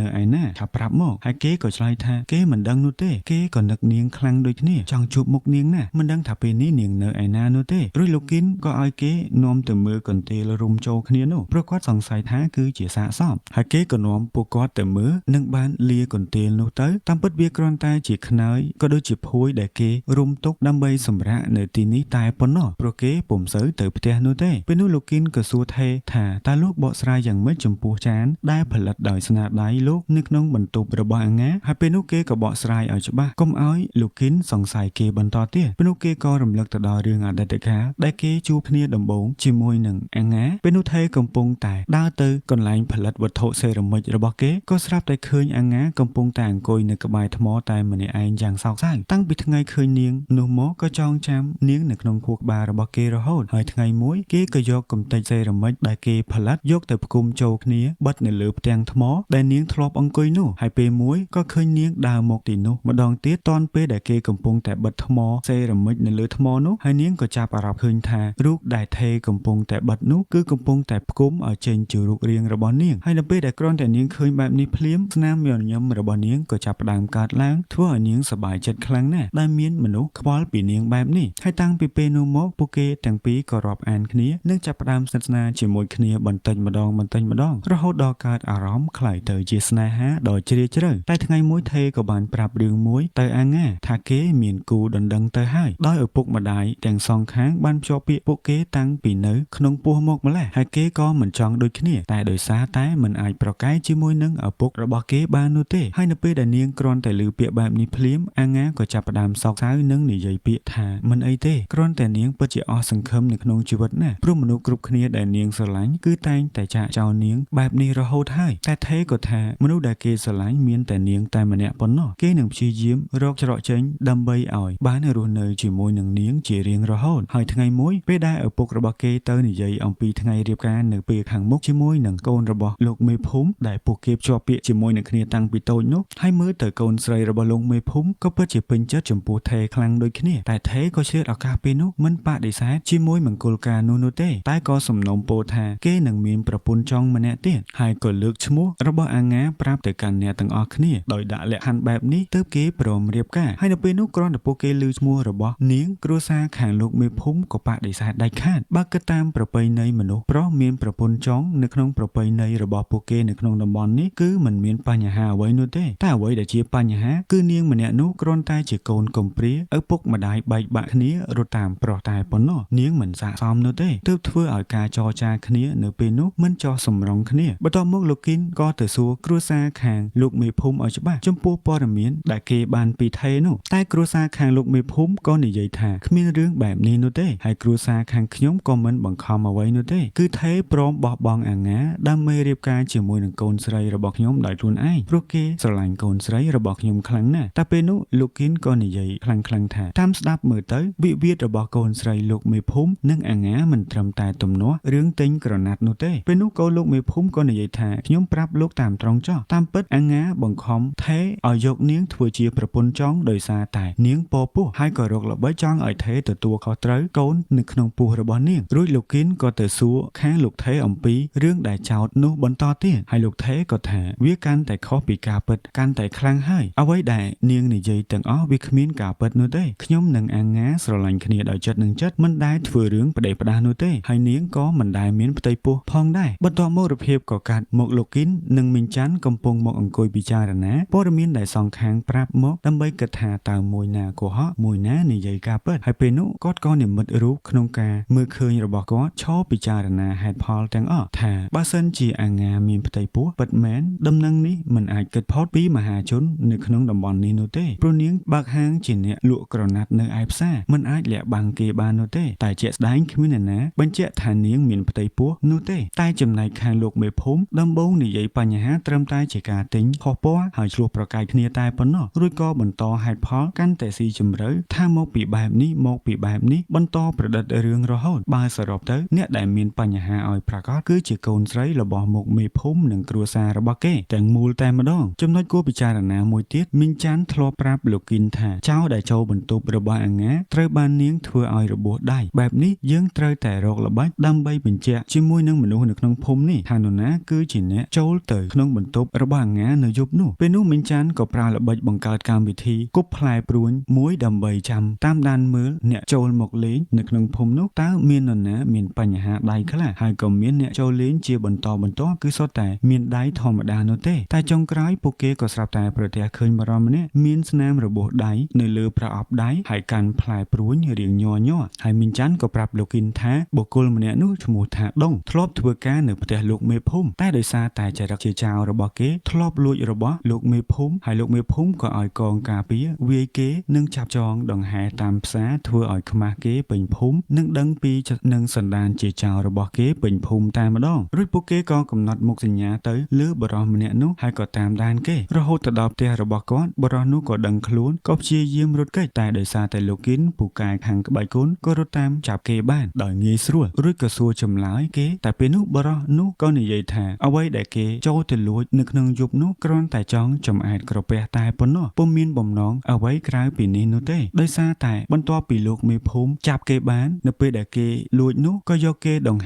នៅឯណាថាប្រាប់មកហើយគេក៏ឆ្លើយថាគេមិនដឹងនោះទេគេក៏នឹកនាងខ្លាំងដូចគ្នាចង់ជួបមុខនាងណាស់មិនដឹងថាពេលនេះនាងនៅឯណានោះទេរួចលោកគិនក៏ឲ្យគេនាំទៅមើលកន្ទេលរុំចូលគ្នានោះព្រោះគាត់សង្ស័យថាគឺជាសាកសពហើយគេក៏នាំពួកគាត់ទៅមើលនិងបានលាកន្ទេលនោះទៅតាមពិតវាគ្រាន់តែជាខ្នើយក៏ដូចជាភួយដែលគេរុំទុកដើម្បីសម្រាកនៅទីនេះតែប៉ុណ្ណោះព្រោះគេពុំសូវទៅផ្ទះនោះទេពេលនោះលោកគិនក៏សួរថេថាតើលោកបកស្រាយយ៉ាងម៉េចចំពោះចានដែលផលិតដោយស្នាដៃលោកនៅក្នុងបន្ទប់របស់អាងាហើយពេលនោះគេក៏បកស្រាយឲ្យច្បាស់កុំឲ្យលោកគិនសង្ស័យគេបន្តទៀតពេលនោះគេក៏រំលឹកទៅដល់រឿងអតីតកាលដែលគេជួបគ្នាដំបូងជាមួយនឹងអាងាពេលនោះថេកំពុងតែដើរទៅកន្លែងផលិតវត្ថុសេរ៉ាមិចរបស់គេក៏ស្រាប់តែឃើញអាងាកំពុងតែអង្គុយនៅក្បែរថ្មតែម្នាក់ឯងយ៉ាងសោកសៅតាំងពីថ្ងៃឃើញនាងនោះមកក៏ចងចាំនាងនៅក្នុងខួរក្បាលរបស់គេរហូតហើយថ្ងៃមួយគេក៏យកកំទេចសេរ៉ាមិចដែលគេផលិតយកទៅផ្គុំចូលគ្នាបិទនៅលើផ្ទាំងថ្មដែលនាងធ្លាប់អង្គុយនោះហើយពេលមួយក៏ឃើញនាងដើរមកទីនោះម្ដងទៀតតាន់ពេលដែលគេកំពុងតែបិទថ្មសេរ៉ាមិចនៅលើថ្មនោះហើយនាងក៏ចាប់អារម្មណ៍ឃើញថារូបដែលថេកំពុងតែបិទនោះគឺកំពុងតែផ្គុំឲ្យចេញជារូបរាងរបស់នាងហើយនៅពេលដែលគ្រាន់តែនាងឃើញបែបនេះភ្លាមស្នាមញញឹមរបស់នាងក៏ចាប់ផ្ដើមកើតឡើងធ្វើឲ្យនាងសប្បាយចិត្តខ្លាំងណាស់ដែលមានមនុស្សខ្វល់ពីនាងបែបនេះហើយតាំងពីពេលនោះមកពួកគេទាំងពីរក៏រាប់អានគ្នានិងចាប់ផ្ដើមស្និទ្ធស្នាលជាមួយគ្នាបន្តិចម្ដងបន្តិចម្ដងរហូតដល់កើតអារម្មណ៍ក្លាយទៅជាស្នេហាដ៏ជ្រាលជ្រៅតែថ្ងៃមួយថេក៏បានប្រាប់រឿងមួយទៅអាងាថាគេមានគូដណ្ដឹងទៅហើយដោយឪពុកម្ដាយទាំងសងខាងបានភ្ជាប់ពាក្យពួកគេតាំងពីនៅក្នុងពោះមកម្លេះហើយគេក៏មិនចង់ដូចគ្នាតែដោយសារតែមិនអាចប្រកែកជាមួយនឹងឪពុករបស់គេបាននោះទេហើយនៅពេលដែលនាងគ្រាន់តែឮពាក្យបែបនេះភ្លាមអាងាក៏ចាប់ផ្ដើមសោកសៅនិងនិយាយពាក្យថាមិនអីទេគ្រាន់តែនាងពិតជាអស់សង្ឃឹមនៅក្នុងជីវិតណាស់ព្រោះមនុស្សគ្រប់គ្នាដែលនាងស្រឡាញ់គឺតែងតែចាកចោលនាងបែបនេះរហូតហើយតែថេក៏ថាមនុស្សដែលគេស្រឡាញ់មានតែនាងតែម្នាក់ប៉ុណ្ណោះគេនឹងព្យាយាមរកច្រកចេញដើម្បីឲ្យបានរស់នៅជាមួយនឹងនាងជារៀងរហូតហើយថ្ងៃមួយពេលដែលឪពុករបស់គេទៅនិយាយអំពីថ្ងៃរៀបការនៅពេលខាងមុខជាមួយនឹងកូនរបស់លោកមេភូមិដែលពួកគេភ្ជាប់ពាក្យជាមួយនឹងគ្នាតាំងពីតូចនោះហើយមើលទៅកូនស្រីរបស់លោកមេភូមិក៏ពិតជាពេញចិត្តចំពោះថេខ្លាំងដូចគ្នាតែថេក៏ឆ្លៀតឱកាសពេលនោះមិនបដិសេធជាមួយមង្គលការនោះនោះទេតែក៏សំណូមពរថាគេនឹងមានប្រពន្ធចុងម្នាក់ទៀតហើយក៏លើកឈ្មោះរបស់អាងាប្រាប់ទៅកាន់អ្នកទាំងអស់គ្នាដោយដាក់លក្ខខណ្ឌបែបនេះទើបគេព្រមរៀបការហើយនៅពេលនោះគ្រាន់តែពួកគេឮឈ្មោះរបស់នាងគ្រួសារខាងលោកមេភូមិក៏បដិសេធដាច់ខាតបើគិតតាមប្រពៃណីមនុស្សប្រុសមានប្រពន្ធចុងនៅក្នុងប្រពៃណីរបស់ពួកគេនៅក្នុងតំបន់នេះគឺមិនមានបញ្ហាអ្វីនោះទេតែអ្វីដែលជាបញ្ហាគឺនាងម្នាក់នោះគ្រាន់តែជាកូនកំព្រាឪពុកម្ដាយបែកបាក់គ្នារត់តាមប្រុសតែប៉ុណ្ណោះនាងមិនស័ក្តិសមនោះទេទើបធ្វើឲ្យការចរចាគ្នានៅពេលនោះមិនចោះសម្រងគ្នាបន្ទាប់មកលោកគិនក៏ទៅសួរគ្រួសារខាងលោកមេភូមិឲ្យច្បាស់ចំពោះព័ត៌មានដែលគេបានពីថេនោះតែគ្រួសារខាងលោកមេភូមិក៏និយាយថាគ្មានរឿងបែបនេះនោះទេហើយគ្រួសារខាងខ្ញុំក៏មិនបង្ខំអ្វីនោះទេគឺថេព្រមបោះបង់អាងាដើម្បីរៀបការជាមួយនឹងកូនស្រីរបស់ខ្ញុំដោយខ្លួនឯងព្រោះគេស្រឡាញ់កូនស្រីរបស់ខ្ញុំខ្លាំងណាស់តែពេលនោះលោកគិនក៏និយាយខ្លាំងៗថាតាមស្ដាប់មើលទៅវិវាទរបស់កូនស្រីលោកមេភូមិនិងអាងាមិនត្រឹមតែទំនាស់រឿងទិញក្រណាត់នោះទេពេលនោះកូនលោកមេភូមិក៏និយាយថាខ្ញុំប្រាប់លោកតាមត្រង់ចោះតាមពិតអាងាបង្ខំថេឲ្យយកនាងធ្វើជាប្រពន្ធចុងដោយសារតែនាងពពោះហើយក៏រកល្បិចចង់ឲ្យថេទទួលខុសត្រូវកូននៅក្នុងពោះរបស់នាងរួចលោកគិនក៏ទៅសួរខាងលោកថេអំពីរឿងដែលចោទនោះបន្តទៀតហើយលោកថេក៏ថាវាកាន់តែខុសពីការពិតកាន់តែខ្លាំងហើយអ្វីដែលនាងនិយាយទាំងអស់វាគ្មានការពិតនោះទេខ្ញុំនិងអាងាស្រឡាញ់គ្នាដោយចិត្តនឹងចិត្តមិនដែលធ្វើរឿងប្តេផ្ដាស់នោះទេហើយនាងក៏មិនដែលមានផ្ទៃពោះផងដែរបន្ទាប់មករូបភាពក៏កាត់មកលោកគិននិងមីងច័ន្ទកំពុងមកអង្គុយពិចារណាព័ត៌មានដែលសងខាងប្រាប់មកដើម្បីគិតថាតើមួយណាកុហកមួយណានិយាយការពិតហើយពេលនោះគាត់ក៏និមិត្តរូបក្នុងការមើលឃើញរបស់គាត់ឈរពិចារណាហេតុផលទាំងអស់ថាបើសិនជាអាងាមានផ្ទៃពោះពិតមែនដំណឹងនេះមិនអាចគិតផុតពីមហាជននៅក្នុងតំបន់នេះនោះទេព្រោះនាងបើកហាងជាអ្នកលក់ក្រណាត់នៅឯផ្សារមិនអាចលាក់បាំងគេបាននោះទេតែជាក់ស្ដែងគ្មានអ្នកណាបញ្ជាក់ថានាងមានផ្ទៃពោះនោះទេតែចំណែកខាងលោកមេភូមិដំបូងនិយាយបញ្ហា ត្រឹមតែជាការទិញខុសពណ៌ហើយឆ្លោះប្រកែកគ្នាតែប៉ុណ្ណោះរួចក៏បន្តហេតុផលកាន់តែស៊ីជម្រៅថាមកពីបែបនេះមកពីបែបនេះបន្តប្រឌិតរឿងរហូតបើសរុបទៅអ្នកដែលមានបញ្ហាឲ្យប្រាកដគឺជាកូនស្រីរបស់មុខមេភូមិនិងគ្រួសាររបស់គេទាំងមូលតែម្ដងចំណុចគួរពិចារណាមួយទៀតមីងចាន់ធ្លាប់ប្រាប់លោកគីនថាចៅដែលចូលបន្ទប់របស់អាងាត្រូវបាននាងធ្វើឲ្យរបួសដៃបែបនេះយើងត្រូវតែរកល្បិចដើម្បីបញ្ជាក់ជាមួយនឹងមនុស្សនៅក្នុងភូមិនេះថានរណាគឺជាអ្នកចូលទៅក្នុងបន្ទប់របស់អាងានៅយប់នោះពេលនោះមីងចាន់ក៏ប្រើល្បិចបង្កើតកម្មវិធីគប់ផ្លែព្រួញមួយដើម្បីចាំតាមដានមើលអ្នកចូលមកលេងនៅក្នុងភូមិនោះតើមាននរណាមានបញ្ហាដៃខ្លះហើយក៏មានអ្នកចូលលេងជាបន្តបន្ទាប់គឺសុទ្ធតែមានដៃធម្មតានោះទេតែចុងក្រោយពួកគេក៏ស្រាប់តែប្រទះឃើញបរិមម្នាក់មានស្នាមរបួសដៃនៅលើប្រអប់ដៃហើយកាន់ផ្លែព្រួញរាងញ័រញ័រហើយមីងចាន់ក៏ប្រាប់លោកគីនថាបុគ្គលម្នាក់នោះឈ្មោះថាដុងធ្លាប់ធ្វើការនៅផ្ទះលោកមេភូមិតែដោយសារតែចរិតជាចៅរបស់គេធ្លាប់លួចរបស់លោកមេភូមិហើយលោកមេភូមិក៏ឲ្យកងការពារវាយគេនិងចាប់ចងដង្ហែតាមផ្សារធ្វើឲ្យខ្មាស់គេពេញភូមិនិងដឹងពីនឹងសន្តានជាចៅរបស់គេពេញភូមិតែម្ដងរួចពួកគេក៏កំណត់មុខសញ្ញាទៅលើបរិសម្នាក់នោះហើយក៏តាមដានគេរហូតទៅដល់ផ្ទះរបស់គាត់បរិសនោះក៏ដឹងខ្លួនក៏ព្យាយាមរត់គេចតែដោយសារតែលោកគិនពូកែខាងក្បាច់គុណក៏រត់តាមចាប់គេបានដោយងាយស្រួលរួចក៏សួរចម្លើយគេតែពេលនោះបរិសនោះក៏និយាយថាអ្វីដែលគេចូលទៅលួចនៅក្នុងយប់នោះគ្រាន់តែចង់ចំអែតក្រពះតែប៉ុណ្ណោះពុំមានបំណងអ្វីក្រៅពីនេះនោះទេដោយសារតែបន្ទាប់ពីលោកមេភូមិចាប់គេបាននៅពេលដែលគេលួចនោះក៏យកគេដង្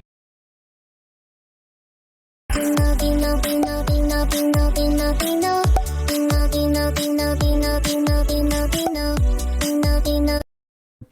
Pino, pino, pino, pino, pino, pino, pino, pino, pino, pino, pino, pino, pino, pino.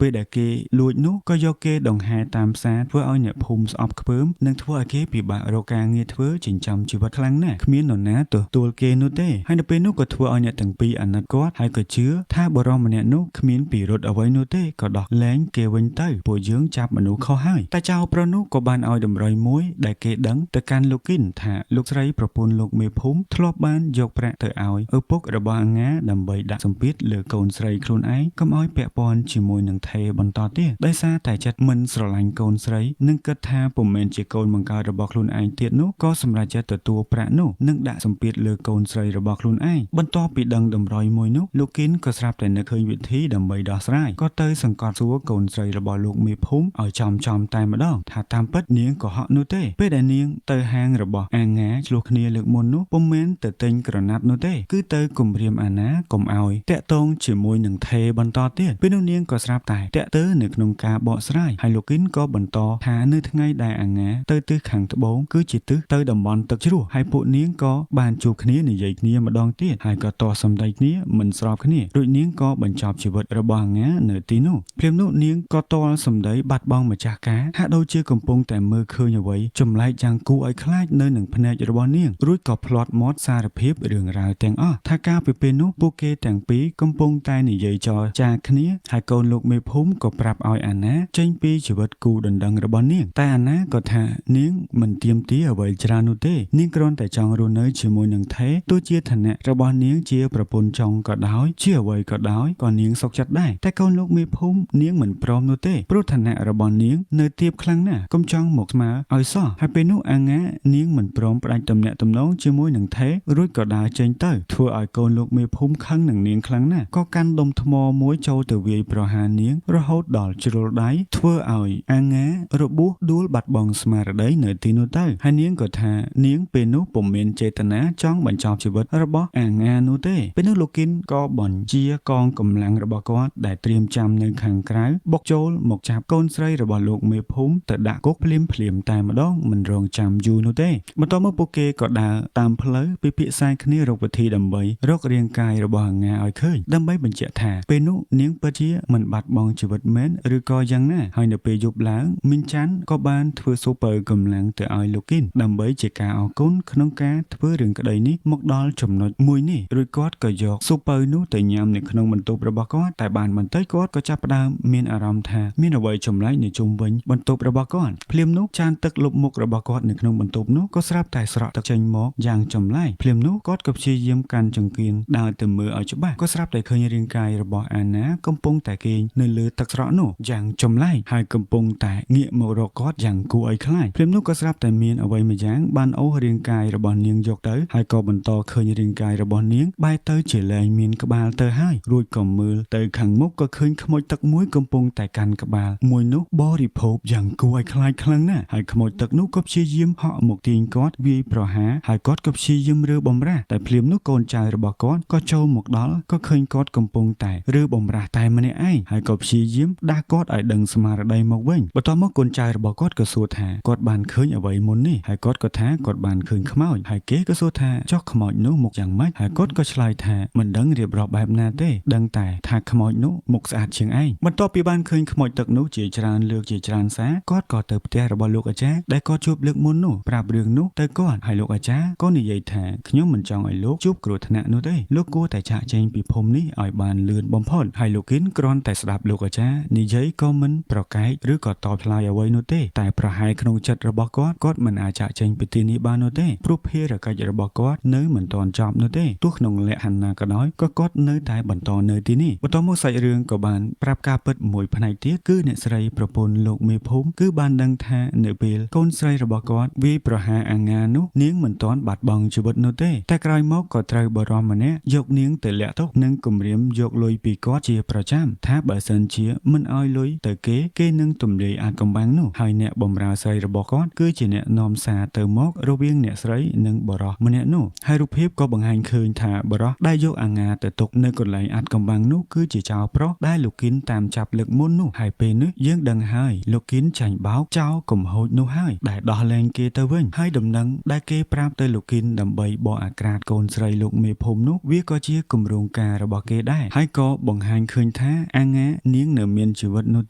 ពេលដែលគេលួចនោះក៏យកគេដង្ហែតាមផ្សារធ្វើឲ្យអ្នកភូមិស្អប់ខ្ពើមនិងធ្វើឲ្យគេពិបាករកការងារធ្វើចិញ្ចឹមជីវិតខ្លាំងណាស់គ្មាននរណាទទួលគេនោះទេហើយនៅពេលនោះក៏ធ្វើឲ្យអ្នកទាំងពីរអាណិតគាត់ហើយក៏ជឿថាបុរសម្នាក់នោះគ្មានពិរុទ្ធអ្វីនោះទេក៏ដោះលែងគេវិញទៅពួកយើងចាប់មនុស្សខុសហើយតែចៅប្រុសនោះក៏បានឲ្យតម្រុយមួយដែលគេដឹងទៅកាន់លោកគិនថាលោកស្រីប្រពន្ធលោកមេភូមិធ្លាប់បានយកប្រាក់ទៅឲ្យឪពុករបស់អាងាដើម្បីដាក់សម្ពាធលើកូនស្រីខ្លួនឯងកុំឲ្យពាក់ព័ន្ធជាមួយនឹងថេបន្តទៀតដោយសារតែចិត្តមិនស្រឡាញ់កូនស្រីនិងគិតថាពុំមែនជាកូនបង្កើតរបស់ខ្លួនឯងទៀតនោះក៏សម្រេចចិត្តទទួលប្រាក់នោះនិងដាក់សម្ពាធលើកូនស្រីរបស់ខ្លួនឯងបន្ទាប់ពីដឹងតម្រុយមួយនោះលោកគិនក៏ស្រាប់តែនឹកឃើញវិធីដើម្បីដោះស្រាយក៏ទៅសង្កត់សួរកូនស្រីរបស់លោកមេភូមិឲ្យចំចំតែម្ដងថាតាមពិតនាងក៏ហក់នោះទេពេលដែលនាងទៅហាងរបស់អាងាឆ្លោះគ្នាលើកមុននោះពុំមែនទៅទិញក្រណាត់នោះទេគឺទៅគំរាមអាណាកុំឲ្យតាក់ទងជាមួយនឹងថេបន្តទៀតពេលនោះនាងក៏ស្រាប់តែតាក់ទើនៅក្នុងការបកស្រាយហើយលោកគិនក៏បន្តថានៅថ្ងៃដែលអាងាទៅទិសខាងត្បូងគឺជាទិសទៅតំបន់ទឹកជ្រោះហើយពួកនាងក៏បានជួបគ្នានិយាយគ្នាម្ដងទៀតហើយក៏តសម្ដីគ្នាមិនស្របគ្នារួចនាងក៏បញ្ចប់ជីវិតរបស់អាងានៅទីនោះភ្លាមនោះនាងក៏តល់សម្ដីបាត់បង់ម្ចាស់ការហាក់ដូចជាកំពុងតែមើលឃើញអ្វីចម្លែកយ៉ាងគួរឲ្យខ្លាចនៅនឹងភ្នែករបស់នាងរួចក៏ផ្លាត់មាត់សារភាពរឿងរ៉ាវទាំងអស់ថាកាលពីពេលនោះពួកគេទាំងពីរកំពុងតែនិយាយចរចាគ្នាហើយកូនលោកមេភូមិក៏ប្រាប់ឲ្យអាណាចេញពីជីវិតគូដណ្ដឹងរបស់នាងតែអាណាក៏ថានាងមិនទាមទារអ្វីច្រើននោះទេនាងគ្រាន់តែចង់រស់នៅជាមួយនឹងថេទោះជាឋានៈរបស់នាងជាប្រពន្ធចុងក៏ដោយជាអ្វីក៏ដោយក៏នាងសុខចិត្តដែរតែកូនលោកមេភូមិនាងមិនព្រមនោះទេព្រោះឋានៈរបស់នាងនៅទាបខ្លាំងណាស់កុំចង់មកស្មើឲ្យសោះហើយពេលនោះអាងានាងមិនព្រមផ្ដាច់ទំនាក់ទំនងជាមួយនឹងថេរួចក៏ដើរចេញទៅធ្វើឲ្យកូនលោកមេភូមិខឹងនឹងនាងខ្លាំងណាស់ក៏កាន់ដុំថ្មមួយចូលទៅវាយប្រហារនាងរហូតដល់ជ្រុលដៃធ្វើឲ្យអាងារបួសដួលបាត់បង់ស្មារតីនៅទីនោះទៅហើយនាងក៏ថានាងពេលនោះពុំមានចេតនាចង់បញ្ចប់ជីវិតរបស់អាងានោះទេពេលនោះលោកគិនក៏បញ្ជាកងកម្លាំងរបស់គាត់ដែលត្រៀមចាំនៅខាងក្រៅបុកចូលមកចាប់កូនស្រីរបស់លោកមេភូមិទៅដាក់គុកភ្លាមភ្លាមតែម្ដងមិនរងចាំយូរនោះទេបន្ទាប់មកពួកគេក៏ដើរតាមផ្លូវពិភាក្សាគ្នារកវិធីដើម្បីរករាងកាយរបស់អាងាឲ្យឃើញដើម្បីបញ្ជាក់ថាពេលនោះនាងពិតជាមិនបាត់បង់ជីវិតមែនឬក៏យ៉ាងណាហើយនៅពេលយប់ឡើងមីងចាន់ក៏បានធ្វើស៊ូពៅកម្លាំងទៅឲ្យលោកគិនដើម្បីជាការអរគុណក្នុងការធ្វើរឿងក្តីនេះមកដល់ចំណុចមួយនេះរួចគាត់ក៏យកស៊ូពៅនោះទៅញ៉ាំនៅក្នុងបន្ទប់របស់គាត់តែបានបន្តិចគាត់ក៏ចាប់ផ្ដើមមានអារម្មណ៍ថាមានអ្វីចម្លែកនៅជុំវិញបន្ទប់របស់គាត់ភ្លាមនោះចានទឹកលុបមុខរបស់គាត់នៅក្នុងបន្ទប់នោះក៏ស្រាប់តែស្រ ស្រក់ទឹកចេញមកយ៉ាងចម្លែកភ្លាមនោះគាត់ក៏ព្យាយាមកាន់ចង្កៀងដើរទៅមើលឲ្យច្បាស់ក៏ស្រាប់តែឃើញរាងកាយរបស់អាណាកំពុងតែគេងនៅលើទឹកស្រក់នោះយ៉ាងចម្លែកហើយកំពុងតែងាកមករកគាត់យ៉ាងគួរឲ្យខ្លាចភ្លាមនោះក៏ស្រាប់តែមានអ្វីមួយយ៉ាងបានអូសរាងកាយរបស់នាងយកទៅហើយក៏បន្តឃើញរាងកាយរបស់នាងបែរទៅជាលែងមានក្បាលទៅហើយរួចក៏មើលទៅខាងមុខក៏ឃើញខ្មោចទឹកមួយកំពុងតែកាន់ក្បាលមួយនោះបរិភោគយ៉ាងគួរឲ្យខ្លាចខ្លាំងណាស់ហើយខ្មោចទឹកនោះក៏ព្យាយាមហក់មកទាញគាត់វាយប្រហារហើយគាត់ក៏ព្យាយាមរើបំរាស់តែភ្លាមនោះកូនចៅរបស់គាត់ក៏ចូលមកដល់ក៏ឃើញគាត់កំពុងតែរើបំរាស់តែម្នាក់ឯងហើយក៏ព្យាយាមដាស់គាត់ឲ្យដឹងស្មារតីមកវិញបន្ទាប់មកកូនចៅរបស់គាត់ក៏សួរថាគាត់បានឃើញអ្វីមុននេះហើយគាត់ក៏ថាគាត់បានឃើញខ្មោចហើយគេក៏សួរថាចុះខ្មោចនោះមុខយ៉ាងម៉េចហើយគាត់ក៏ឆ្លើយថាមិនដឹងរៀបរាប់បែបណាទេដឹងតែថាខ្មោចនោះមុខស្អាតជាងឯងបន្ទាប់ពីបានឃើញខ្មោចទឹកនោះជាច្រើនលើកជាច្រើនសារគាត់ក៏ទៅផ្ទះរបស់លោកអាចារ្យដែលគាត់ជួបលើកមុននោះប្រាប់រឿងនោះទៅគាត់ហើយលោកអាចារ្យក៏និយាយថាខ្ញុំមិនចង់ឲ្យលោកជួបគ្រោះថ្នាក់នោះទេលោកគួរតែចាកចេញពីភូមិនេះឲ្យបានលឿនបំផុតហើយលោកគិនគ្រាន់តែស្ដាប់លោកអាចារ្យនិយាយក៏មិនប្រកែកឬក៏តបឆ្លើយអ្វីនោះទេតែប្រហែលក្នុងចិត្តរបស់គាត់គាត់មិនអាចចាកចេញពីទីនេះបាននោះទេព្រោះភារកិច្ចរបស់គាត់នៅមិនទាន់ចប់នោះទេទោះក្នុងលក្ខខណ្ឌណាក៏ដោយក៏គាត់នៅតែបន្តនៅទីនេះបន្ទាប់មកសាច់រឿងក៏បានប្រាប់ការពិតមួយផ្នែកទៀតគឺអ្នកស្រីប្រពន្ធលោកមេភូមិគឺបានដឹងថានៅពេលកូនស្រីរបស់គាត់វាយប្រហារអាងានោះនាងមិនទាន់បាត់បង់ជីវិតនោះទេតែក្រោយមកក៏ត្រូវបរិសម្នាក់យកនាងទៅលាក់ទុកនិងគំរាមយកលុយពីគាត់ជាប្រចាំថាបើសិនជាមិនឲ្យលុយទៅគេគេនឹងទម្លាយអាចកំបាំងនោះហើយអ្នកបម្រើស្រីរបស់គាត់គឺជាអ្នកនាំសារទៅមករវាងអ្នកស្រីនិងបរិសម្នាក់នោះហើយរូបភាពក៏បង្ហាញឃើញថាបរិសដែលយកអាងាទៅទុកនៅកន្លែងអាចកំបាំងនោះគឺជាចៅប្រុសដែលលោកគិនតាមចាប់លើកមុននោះហើយពេលនេះយើងដឹងហើយលោកគិនចាញ់បោកចោលកំហូចនោះហើយដែលដោះលែងគេទៅវិញហើយដំណឹងដែលគេប្រាប់ទៅលោកគិនដើម្បីបកអាក្រាតកូនស្រីលោកមេភូមិនោះវាក៏ជាគម្រោងការរបស់គេដែរហើយក៏បង្ហាញឃើញថាអាងានាងនៅមានជីវិតនោះ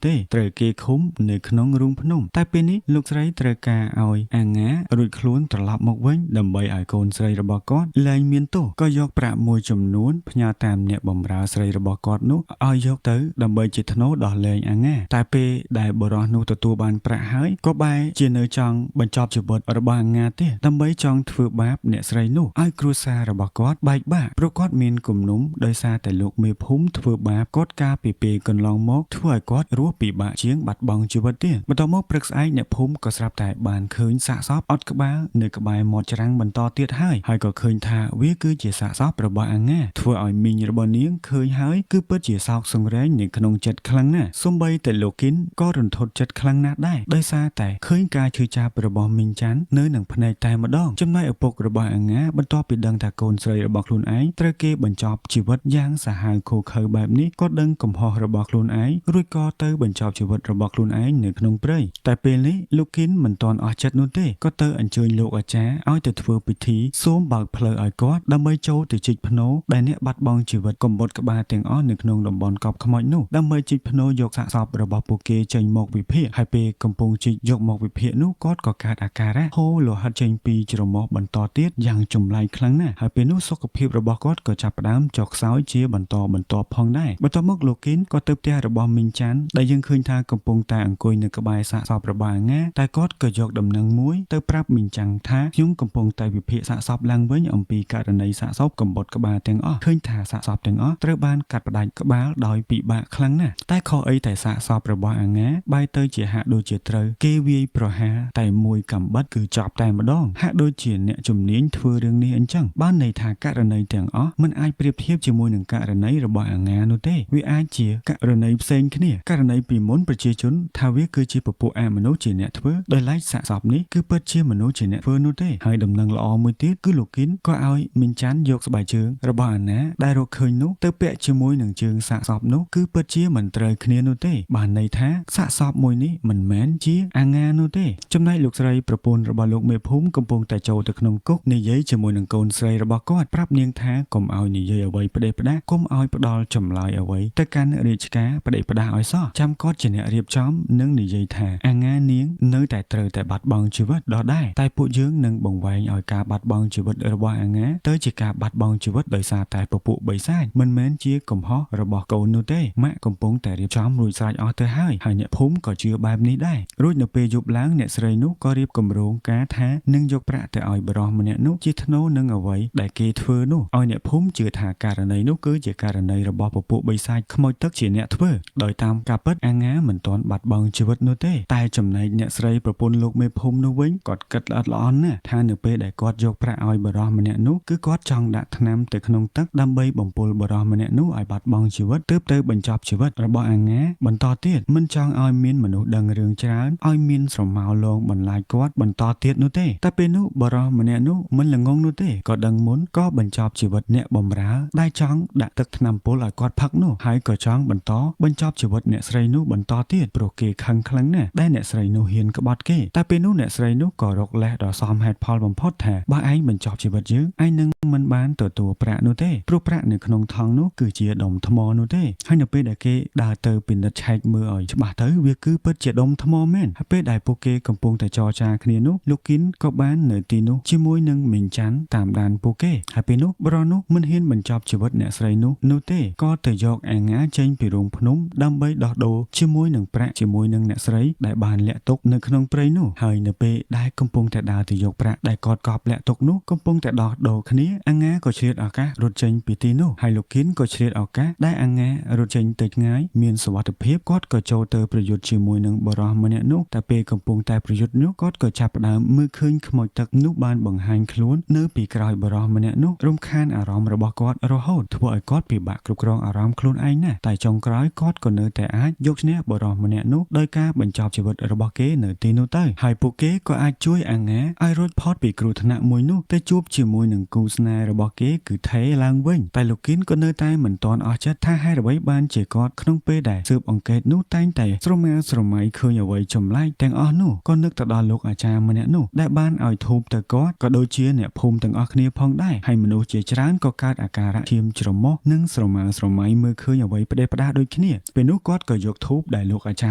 ទេត្រូវគេឃុំនៅក្នុងរូងភ្នំតែពេលនេះលោកស្រីត្រូវការឲ្យអាងារួចខ្លួនត្រឡប់មកវិញដើម្បីឲ្យកូនស្រីរបស់គាត់លែងមានទោសក៏យកប្រាក់មួយចំនួនផ្ញើតាមអ្នកបម្រើស្រីរបស់គាត់នោះឲ្យយកទៅដើម្បីជាថ្នូរដោះលែងអាងាតែពេលដែលបុរសនោះទទួលបានប្រាក់ហើយក៏បែរជានៅចង់បញ្ចប់ជីវិតរបស់អាងាទេដើម្បីចង់ធ្វើបាបអ្នកស្រីនោះឲ្យគ្រួសាររបស់គាត់បែកបាក់ព្រោះគាត់មានគំនុំដោយសារតែលោកមេភូមិធ្វើបាបគាត់កាលពីពេលកន្លងមកធ្វើឲ្យគាត់រស់ពិបាកជាងបាត់បង់ជីវិតទៀតបន្ទាប់មកព្រឹកស្អែកអ្នកភូមិក៏ស្រាប់តែបានឃើញសាកសពអត់ក្បាលនៅក្បែរមាត់ច្រាំងបន្តទៀតហើយហើយក៏ឃើញថាវាគឺជាសាកសពរបស់អាងាធ្វើឲ្យមីងរបស់នាងឃើញហើយគឺពិតជាសោកសង្រេងនៅក្នុងចិត្តខ្លាំងណាស់សូម្បីតែលោកគិនក៏រន្ធត់ចិត្តខ្លាំងណាស់ដែរដោយសារតែឃើញការឈឺចាប់របស់មីងច័ន្ទនៅនឹងភ្នែកតែម្ដងចំណែកឪពុករបស់អាងាបន្ទាប់ពីដឹងថាកូនស្រីរបស់ខ្លួនឯងត្រូវគេបញ្ចប់ជីវិតយ៉ាងសាហាវឃោរឃៅបែបនេះក៏ដឹងកំហុសរបស់ខ្លួនឯងរួចក៏ទៅបញ្ចប់ជីវិតរបស់ខ្លួនឯងនៅក្នុងព្រៃតែពេលនេះលោកគិនមិនទាន់អស់ចិត្តនោះទេក៏ទៅអញ្ជើញលោកអាចារ្យឲ្យទៅធ្វើពិធីសូមបើកផ្លូវឲ្យគាត់ដើម្បីចូលទៅជីកភ្នោដែលអ្នកបាត់បង់ជីវិតកំបុតក្បាលទាំងអស់នៅក្នុងតំបន់កប់ខ្មោចនោះដើម្បីជីកភ្នោយកសាកសពរបស់ពួកគេចេញមកវិភាគហើយពេលកំពុងជីកយកមកវិភាគនោះគាត់ក៏កើតអាការៈហូរលោហិតចេញពីច្រមុះបន្តទៀតយ៉ាងចម្លែកខ្លាំងណាស់ហើយពេលនោះសុខភាពរបស់គាត់ក៏ចាប់ផ្ដើមចុះខ្សោយជាបន្តបន្ទាប់ផងដែរបន្ទាប់មកលោកគិនក៏ទៅផ្ទះរបស់មីងច័ន្ទដែលយើងឃើញថាកំពុងតែអង្គុយនៅក្បែរសាកសពរបស់អាងាតែគាត់ក៏យកដំណឹងមួយទៅប្រាប់មីងចាំងថាខ្ញុំកំពុងតែវិភាគសាកសពឡើងវិញអំពីករណីសាកសពកំបុតក្បាលទាំងអស់ឃើញថាសាកសពទាំងអស់ត្រូវបានកាត់ផ្ដាច់ក្បាលដោយពិបាកខ្លាំងណាស់តែខុសអីតែសាកសពរបស់អាងាបែរទៅជាហាក់ដូចជាត្រូវគេវាយប្រហារតែមួយកំបិតគឺចប់តែម្ដងហាក់ដូចជាអ្នកជំនាញធ្វើរឿងនេះអញ្ចឹងបានន័យថាករណីទាំងអស់មិនអាចប្រៀបធៀបជាមួយនឹងករណីរបស់អាងានោះទេវាអាចជាករណីផ្សេងគ្នាករណីពីមុនប្រជាជនថាវាគឺជាពពួកអមនុស្សជាអ្នកធ្វើដោយឡែកសាកសពនេះគឺពិតជាមនុស្សជាអ្នកធ្វើនោះទេហើយដំណឹងល្អមួយទៀតគឺលោកគិនក៏ឲ្យមីងច័ន្ទយកស្បែកជើងរបស់អាណាដែលរកឃើញនោះទៅពាក់ជាមួយនឹងជើងសាកសពនោះគឺពិតជាមិនត្រូវគ្នានោះទេបានន័យថាសាកសពមួយនេះមិនមែនជាអាងានោះទេចំណែកលោកស្រីប្រពន្ធរបស់លោកមេភូមិកំពុងតែចូលទៅក្នុងគុកនិយាយជាមួយនឹងកូនស្រីរបស់គាត់ប្រាប់នាងថាកុំឲ្យនិយាយអ្វីផ្ដេសផ្ដាសកុំឲ្យផ្ដល់ចម្លើយអ្វីទៅកាន់រាជការផ្ដេសផ្ដាសឲ្យសោះចាំគាត់ជាអ្នករៀបចំនិងនិយាយថាអាងានាងនៅតែត្រូវតែបាត់បង់ជីវិតដដែលតែពួកយើងនឹងបង្វែងឲ្យការបាត់បង់ជីវិតរបស់អាងាទៅជាការបាត់បង់ជីវិតដោយសារតែពពួកបិសាចមិនមែនជាកំហុសរបស់កូននោះទេម៉ាក់កំពុងតែរៀបចំរួចស្រេចអស់ទៅហើយហើយអ្នកភូមិក៏ជឿបែបនេះដែររួចនៅពេលយប់ឡើងអ្នកស្រីនោះក៏រៀបគម្រោងការថានឹង យកប្រាក់ទៅឲ្យបុរសម្នាក់នោះជាថ្នូរនឹងអ្វីដែលគេធ្វើនោះឲ្យអ្នកភូមិជឿថាករណីនោះគឺជាករណីរបស់ពពួកបិសាចខ្មោចទឹកជាអ្នកធ្វើដោយតាមការពិតអាងាមិនទាន់បាត់បង់ជីវិតនោះទេតែចំណែកអ្នកស្រីប្រពន្ធលោកមេភូមិនោះវិញគាត់គិតល្អិតល្អន់ណាស់ថានៅពេលដែលគាត់យកប្រាក់ឲ្យបុរសម្នាក់នោះគឺគាត់ចង់ដាក់ថ្នាំទៅក្នុងទឹកដើម្បីបំពុលបុរសម្នាក់នោះឲ្យបាត់បង់ជីវិតទើបទៅបញ្ចប់ជីវិតរបស់អាងាបន្តទៀតមិនចង់ឲ្យមានមនុស្សដឹងរឿងច្រើនឲ្យមានស្រមោលងបន្លាចគាត់បន្តទៀតនោះទេតែពេលនោះបុរសម្នាក់នោះមិនល្ងងនោះទេក៏ដឹងមុនក៏បញ្ចប់ជីវិតអ្នកបំរើដែលចង់ដាក់ទឹកថ្នាំពុលឲ្យគាត់ផឹកនោះហើយក៏ចង់បន្តបញ្ចប់ជីវិតអ្នកស្រីនោះបន្តទៀតព្រោះគេខឹងខ្លាំងណាស់ដែលអ្នកស្រីនោះហ៊ានក្បត់គេតែពេលនោះអ្នកស្រីនោះក៏រកលេសដ៏សមហេតុផលបំផុតថាបើឯងបញ្ចប់ជីវិតយើងឯងនឹងមិនបានទទួលប្រាក់នោះទេព្រោះប្រាក់នៅក្នុងថង់នោះគឺជាដុំថ្មនោះទេហើយនៅពេលដែលគេដើរទៅពិនិត្យឆែកមើលឲ្យច្បាស់ទៅវាគឺពិតជាដុំថ្មមែនហើយពេលដែលពួកគេកំពុងតែចរចាគ្នានោះលោកគិនក៏បាននៅទីនោះជាមួយនឹងមីងច័ន្ទតាមដានពួកគេហើយពេលនោះបុរសនោះមិនហ៊ានបញ្ចប់ជីវិតអ្នកស្រីនោះនោះទេក៏ទៅយកអាងាចេញពីរូងភ្នំដើម្បីដោះដូរជាមួយនឹងប្រាក់ជាមួយនឹងអ្នកស្រីដែលបានលាក់ទុកនៅក្នុងព្រៃនោះហើយនៅពេលដែលកំពុងតែដើរទៅយកប្រាក់ដែលគាត់កប់លាក់ទុកនោះកំពុងតែដោះដូរគ្នាអាងាក៏ឆ្លៀតឱកាសរត់ចេញពីទីនោះហើយលោកគិនក៏ឆ្លៀតឱកាសដែលអាងារត់ចេញទៅឆ្ងាយមានសុវត្ថិភាពគាត់ក៏ចូលទៅប្រយុទ្ធជាមួយនឹងបុរសម្នាក់នោះតែពេលកំពុងតែប្រយុទ្ធនោះគាត់ក៏ចាប់ផ្ដើមមើលឃើញខ្មោចទឹកនោះបានបង្ហាញខ្លួននៅពីក្រោយបុរសម្នាក់នោះរំខានអារម្មណ៍របស់គាត់រហូតធ្វើឲ្យគាត់ពិបាកគ្រប់គ្រងអារម្មណ៍ខ្លួនឯងណាស់តែចុងក្រោយគាត់ក៏នៅតែអាចយកឈ្នះបុរសម្នាក់នោះដោយការបញ្ចប់ជីវិតរបស់គេនៅទីនោះទៅហើយពួកគេក៏អាចជួយអាងាឲ្យរួចផុតពីគ្រោះថ្នាក់មួយនោះទៅជួបជាមួយនឹងគូស្នេហ៍របស់គេគឺថេឡើងវិញតែលោកគិនក៏នៅតែមិនទាន់អស់ចិត្តថាហេតុអ្វីបានជាគាត់ក្នុងពេលដែលស៊ើបអង្កេតនោះតែងតែស្រមើស្រមៃឃើញអ្វីចម្លែកទាំងអស់នោះក៏នឹកទៅដល់លោកអាចារ្យម្នាក់នោះដែលបានឲ្យធូបទៅគាត់ក៏ដូចជាអ្នកភូមិទាំងអស់គ្នាផងដែរហើយមនុស្សជាច្រើនក៏កើតអាការៈឈាមច្រមុះនិងស្រមើស្រមៃមើលឃើញអ្វីផ្ដេសផ្ដាសដូចគ្នាពេលនោះគាត់ក៏យកធូបដែលលោកអាចា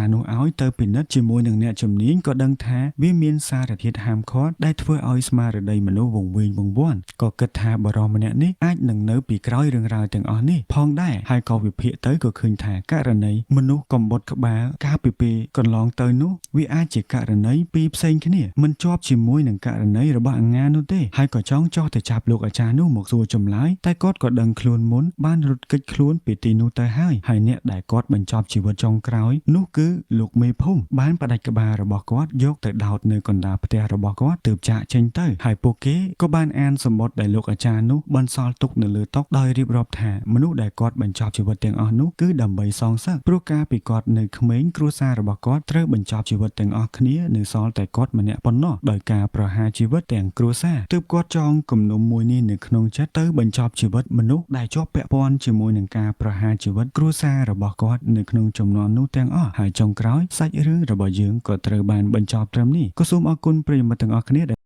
រ្យនោះឲ្យទៅពិនិត្យជាមួយនឹងអ្នកជំនាញក៏ដឹងថាវាមានសារធាតុហាមឃាត់ដែលធ្វើឲ្យស្មារតីមនុស្សវង្វេងវង្វាន់ក៏គិតថាបុរសម្នាក់នេះអាចនឹងនៅពីក្រោយរឿងរ៉ាវទាំងអស់នេះផងដែរហើយក៏វិភាគទៅក៏ឃើញថាករណីមនុស្សកំបុតក្បាលកាលពីពេលកន្លងទៅនោះវាអាចជាករណីពីរផ្សេងគ្នាមិនជាប់ជាមួយនឹងករណីរបស់អាងានោះទេហើយក៏ចង់ចោះទៅចាប់លោកអាចារ្យនោះមកសួរចម្លើយតែគាត់ក៏ដឹងខ្លួនមុនបានរត់គេចខ្លួនពីទីនោះទៅហើយហើយអ្នកដែលគាត់បញ្ចប់ជីវិតចុងក្រោយនោះគឺលោកមេភូមិបានផ្ដាច់ក្បាលរបស់គាត់យកទៅដោតនៅកណ្ដាលផ្ទះរបស់គាត់ទើបចាកចេញទៅហើយពួកគេក៏បានអានសម្បត្តិដែលលោកអាចារ្យនោះបន្សល់ទុកនៅលើតុដោយរៀបរាប់ថាមនុស្សដែលគាត់បញ្ចប់ជីវិតទាំងអស់នោះគឺដើម្បីសងសឹកព្រោះកាលពីគាត់នៅក្មេងគ្រួសាររបស់គាត់ត្រូវបញ្ចប់ជីវិតទាំងអស់គ្នានៅសល់តែគាត់ម្នាក់ប៉ុណ្ណោះដោយការប្រហារជីវិតទាំងគ្រួសារទើបគាត់ចងគំនុំមួយនេះនៅក្នុងចិត្តទៅបញ្ចប់ជីវិតមនុស្សដែលជាប់ពាក់ព័ន្ធជាមួយនឹងការប្រហារជីវិតគ្រួសាររបស់គាត់នៅក្នុងចំនួននោះទាំងអស់ហើយចុងក្រោយសាច់រឿងរបស់យើងក៏ត្រូវបានបញ្ចប់ត្រឹមនេះក៏សូមអរគុណប្រិយមិត្តទាំងអស់គ្នាដែល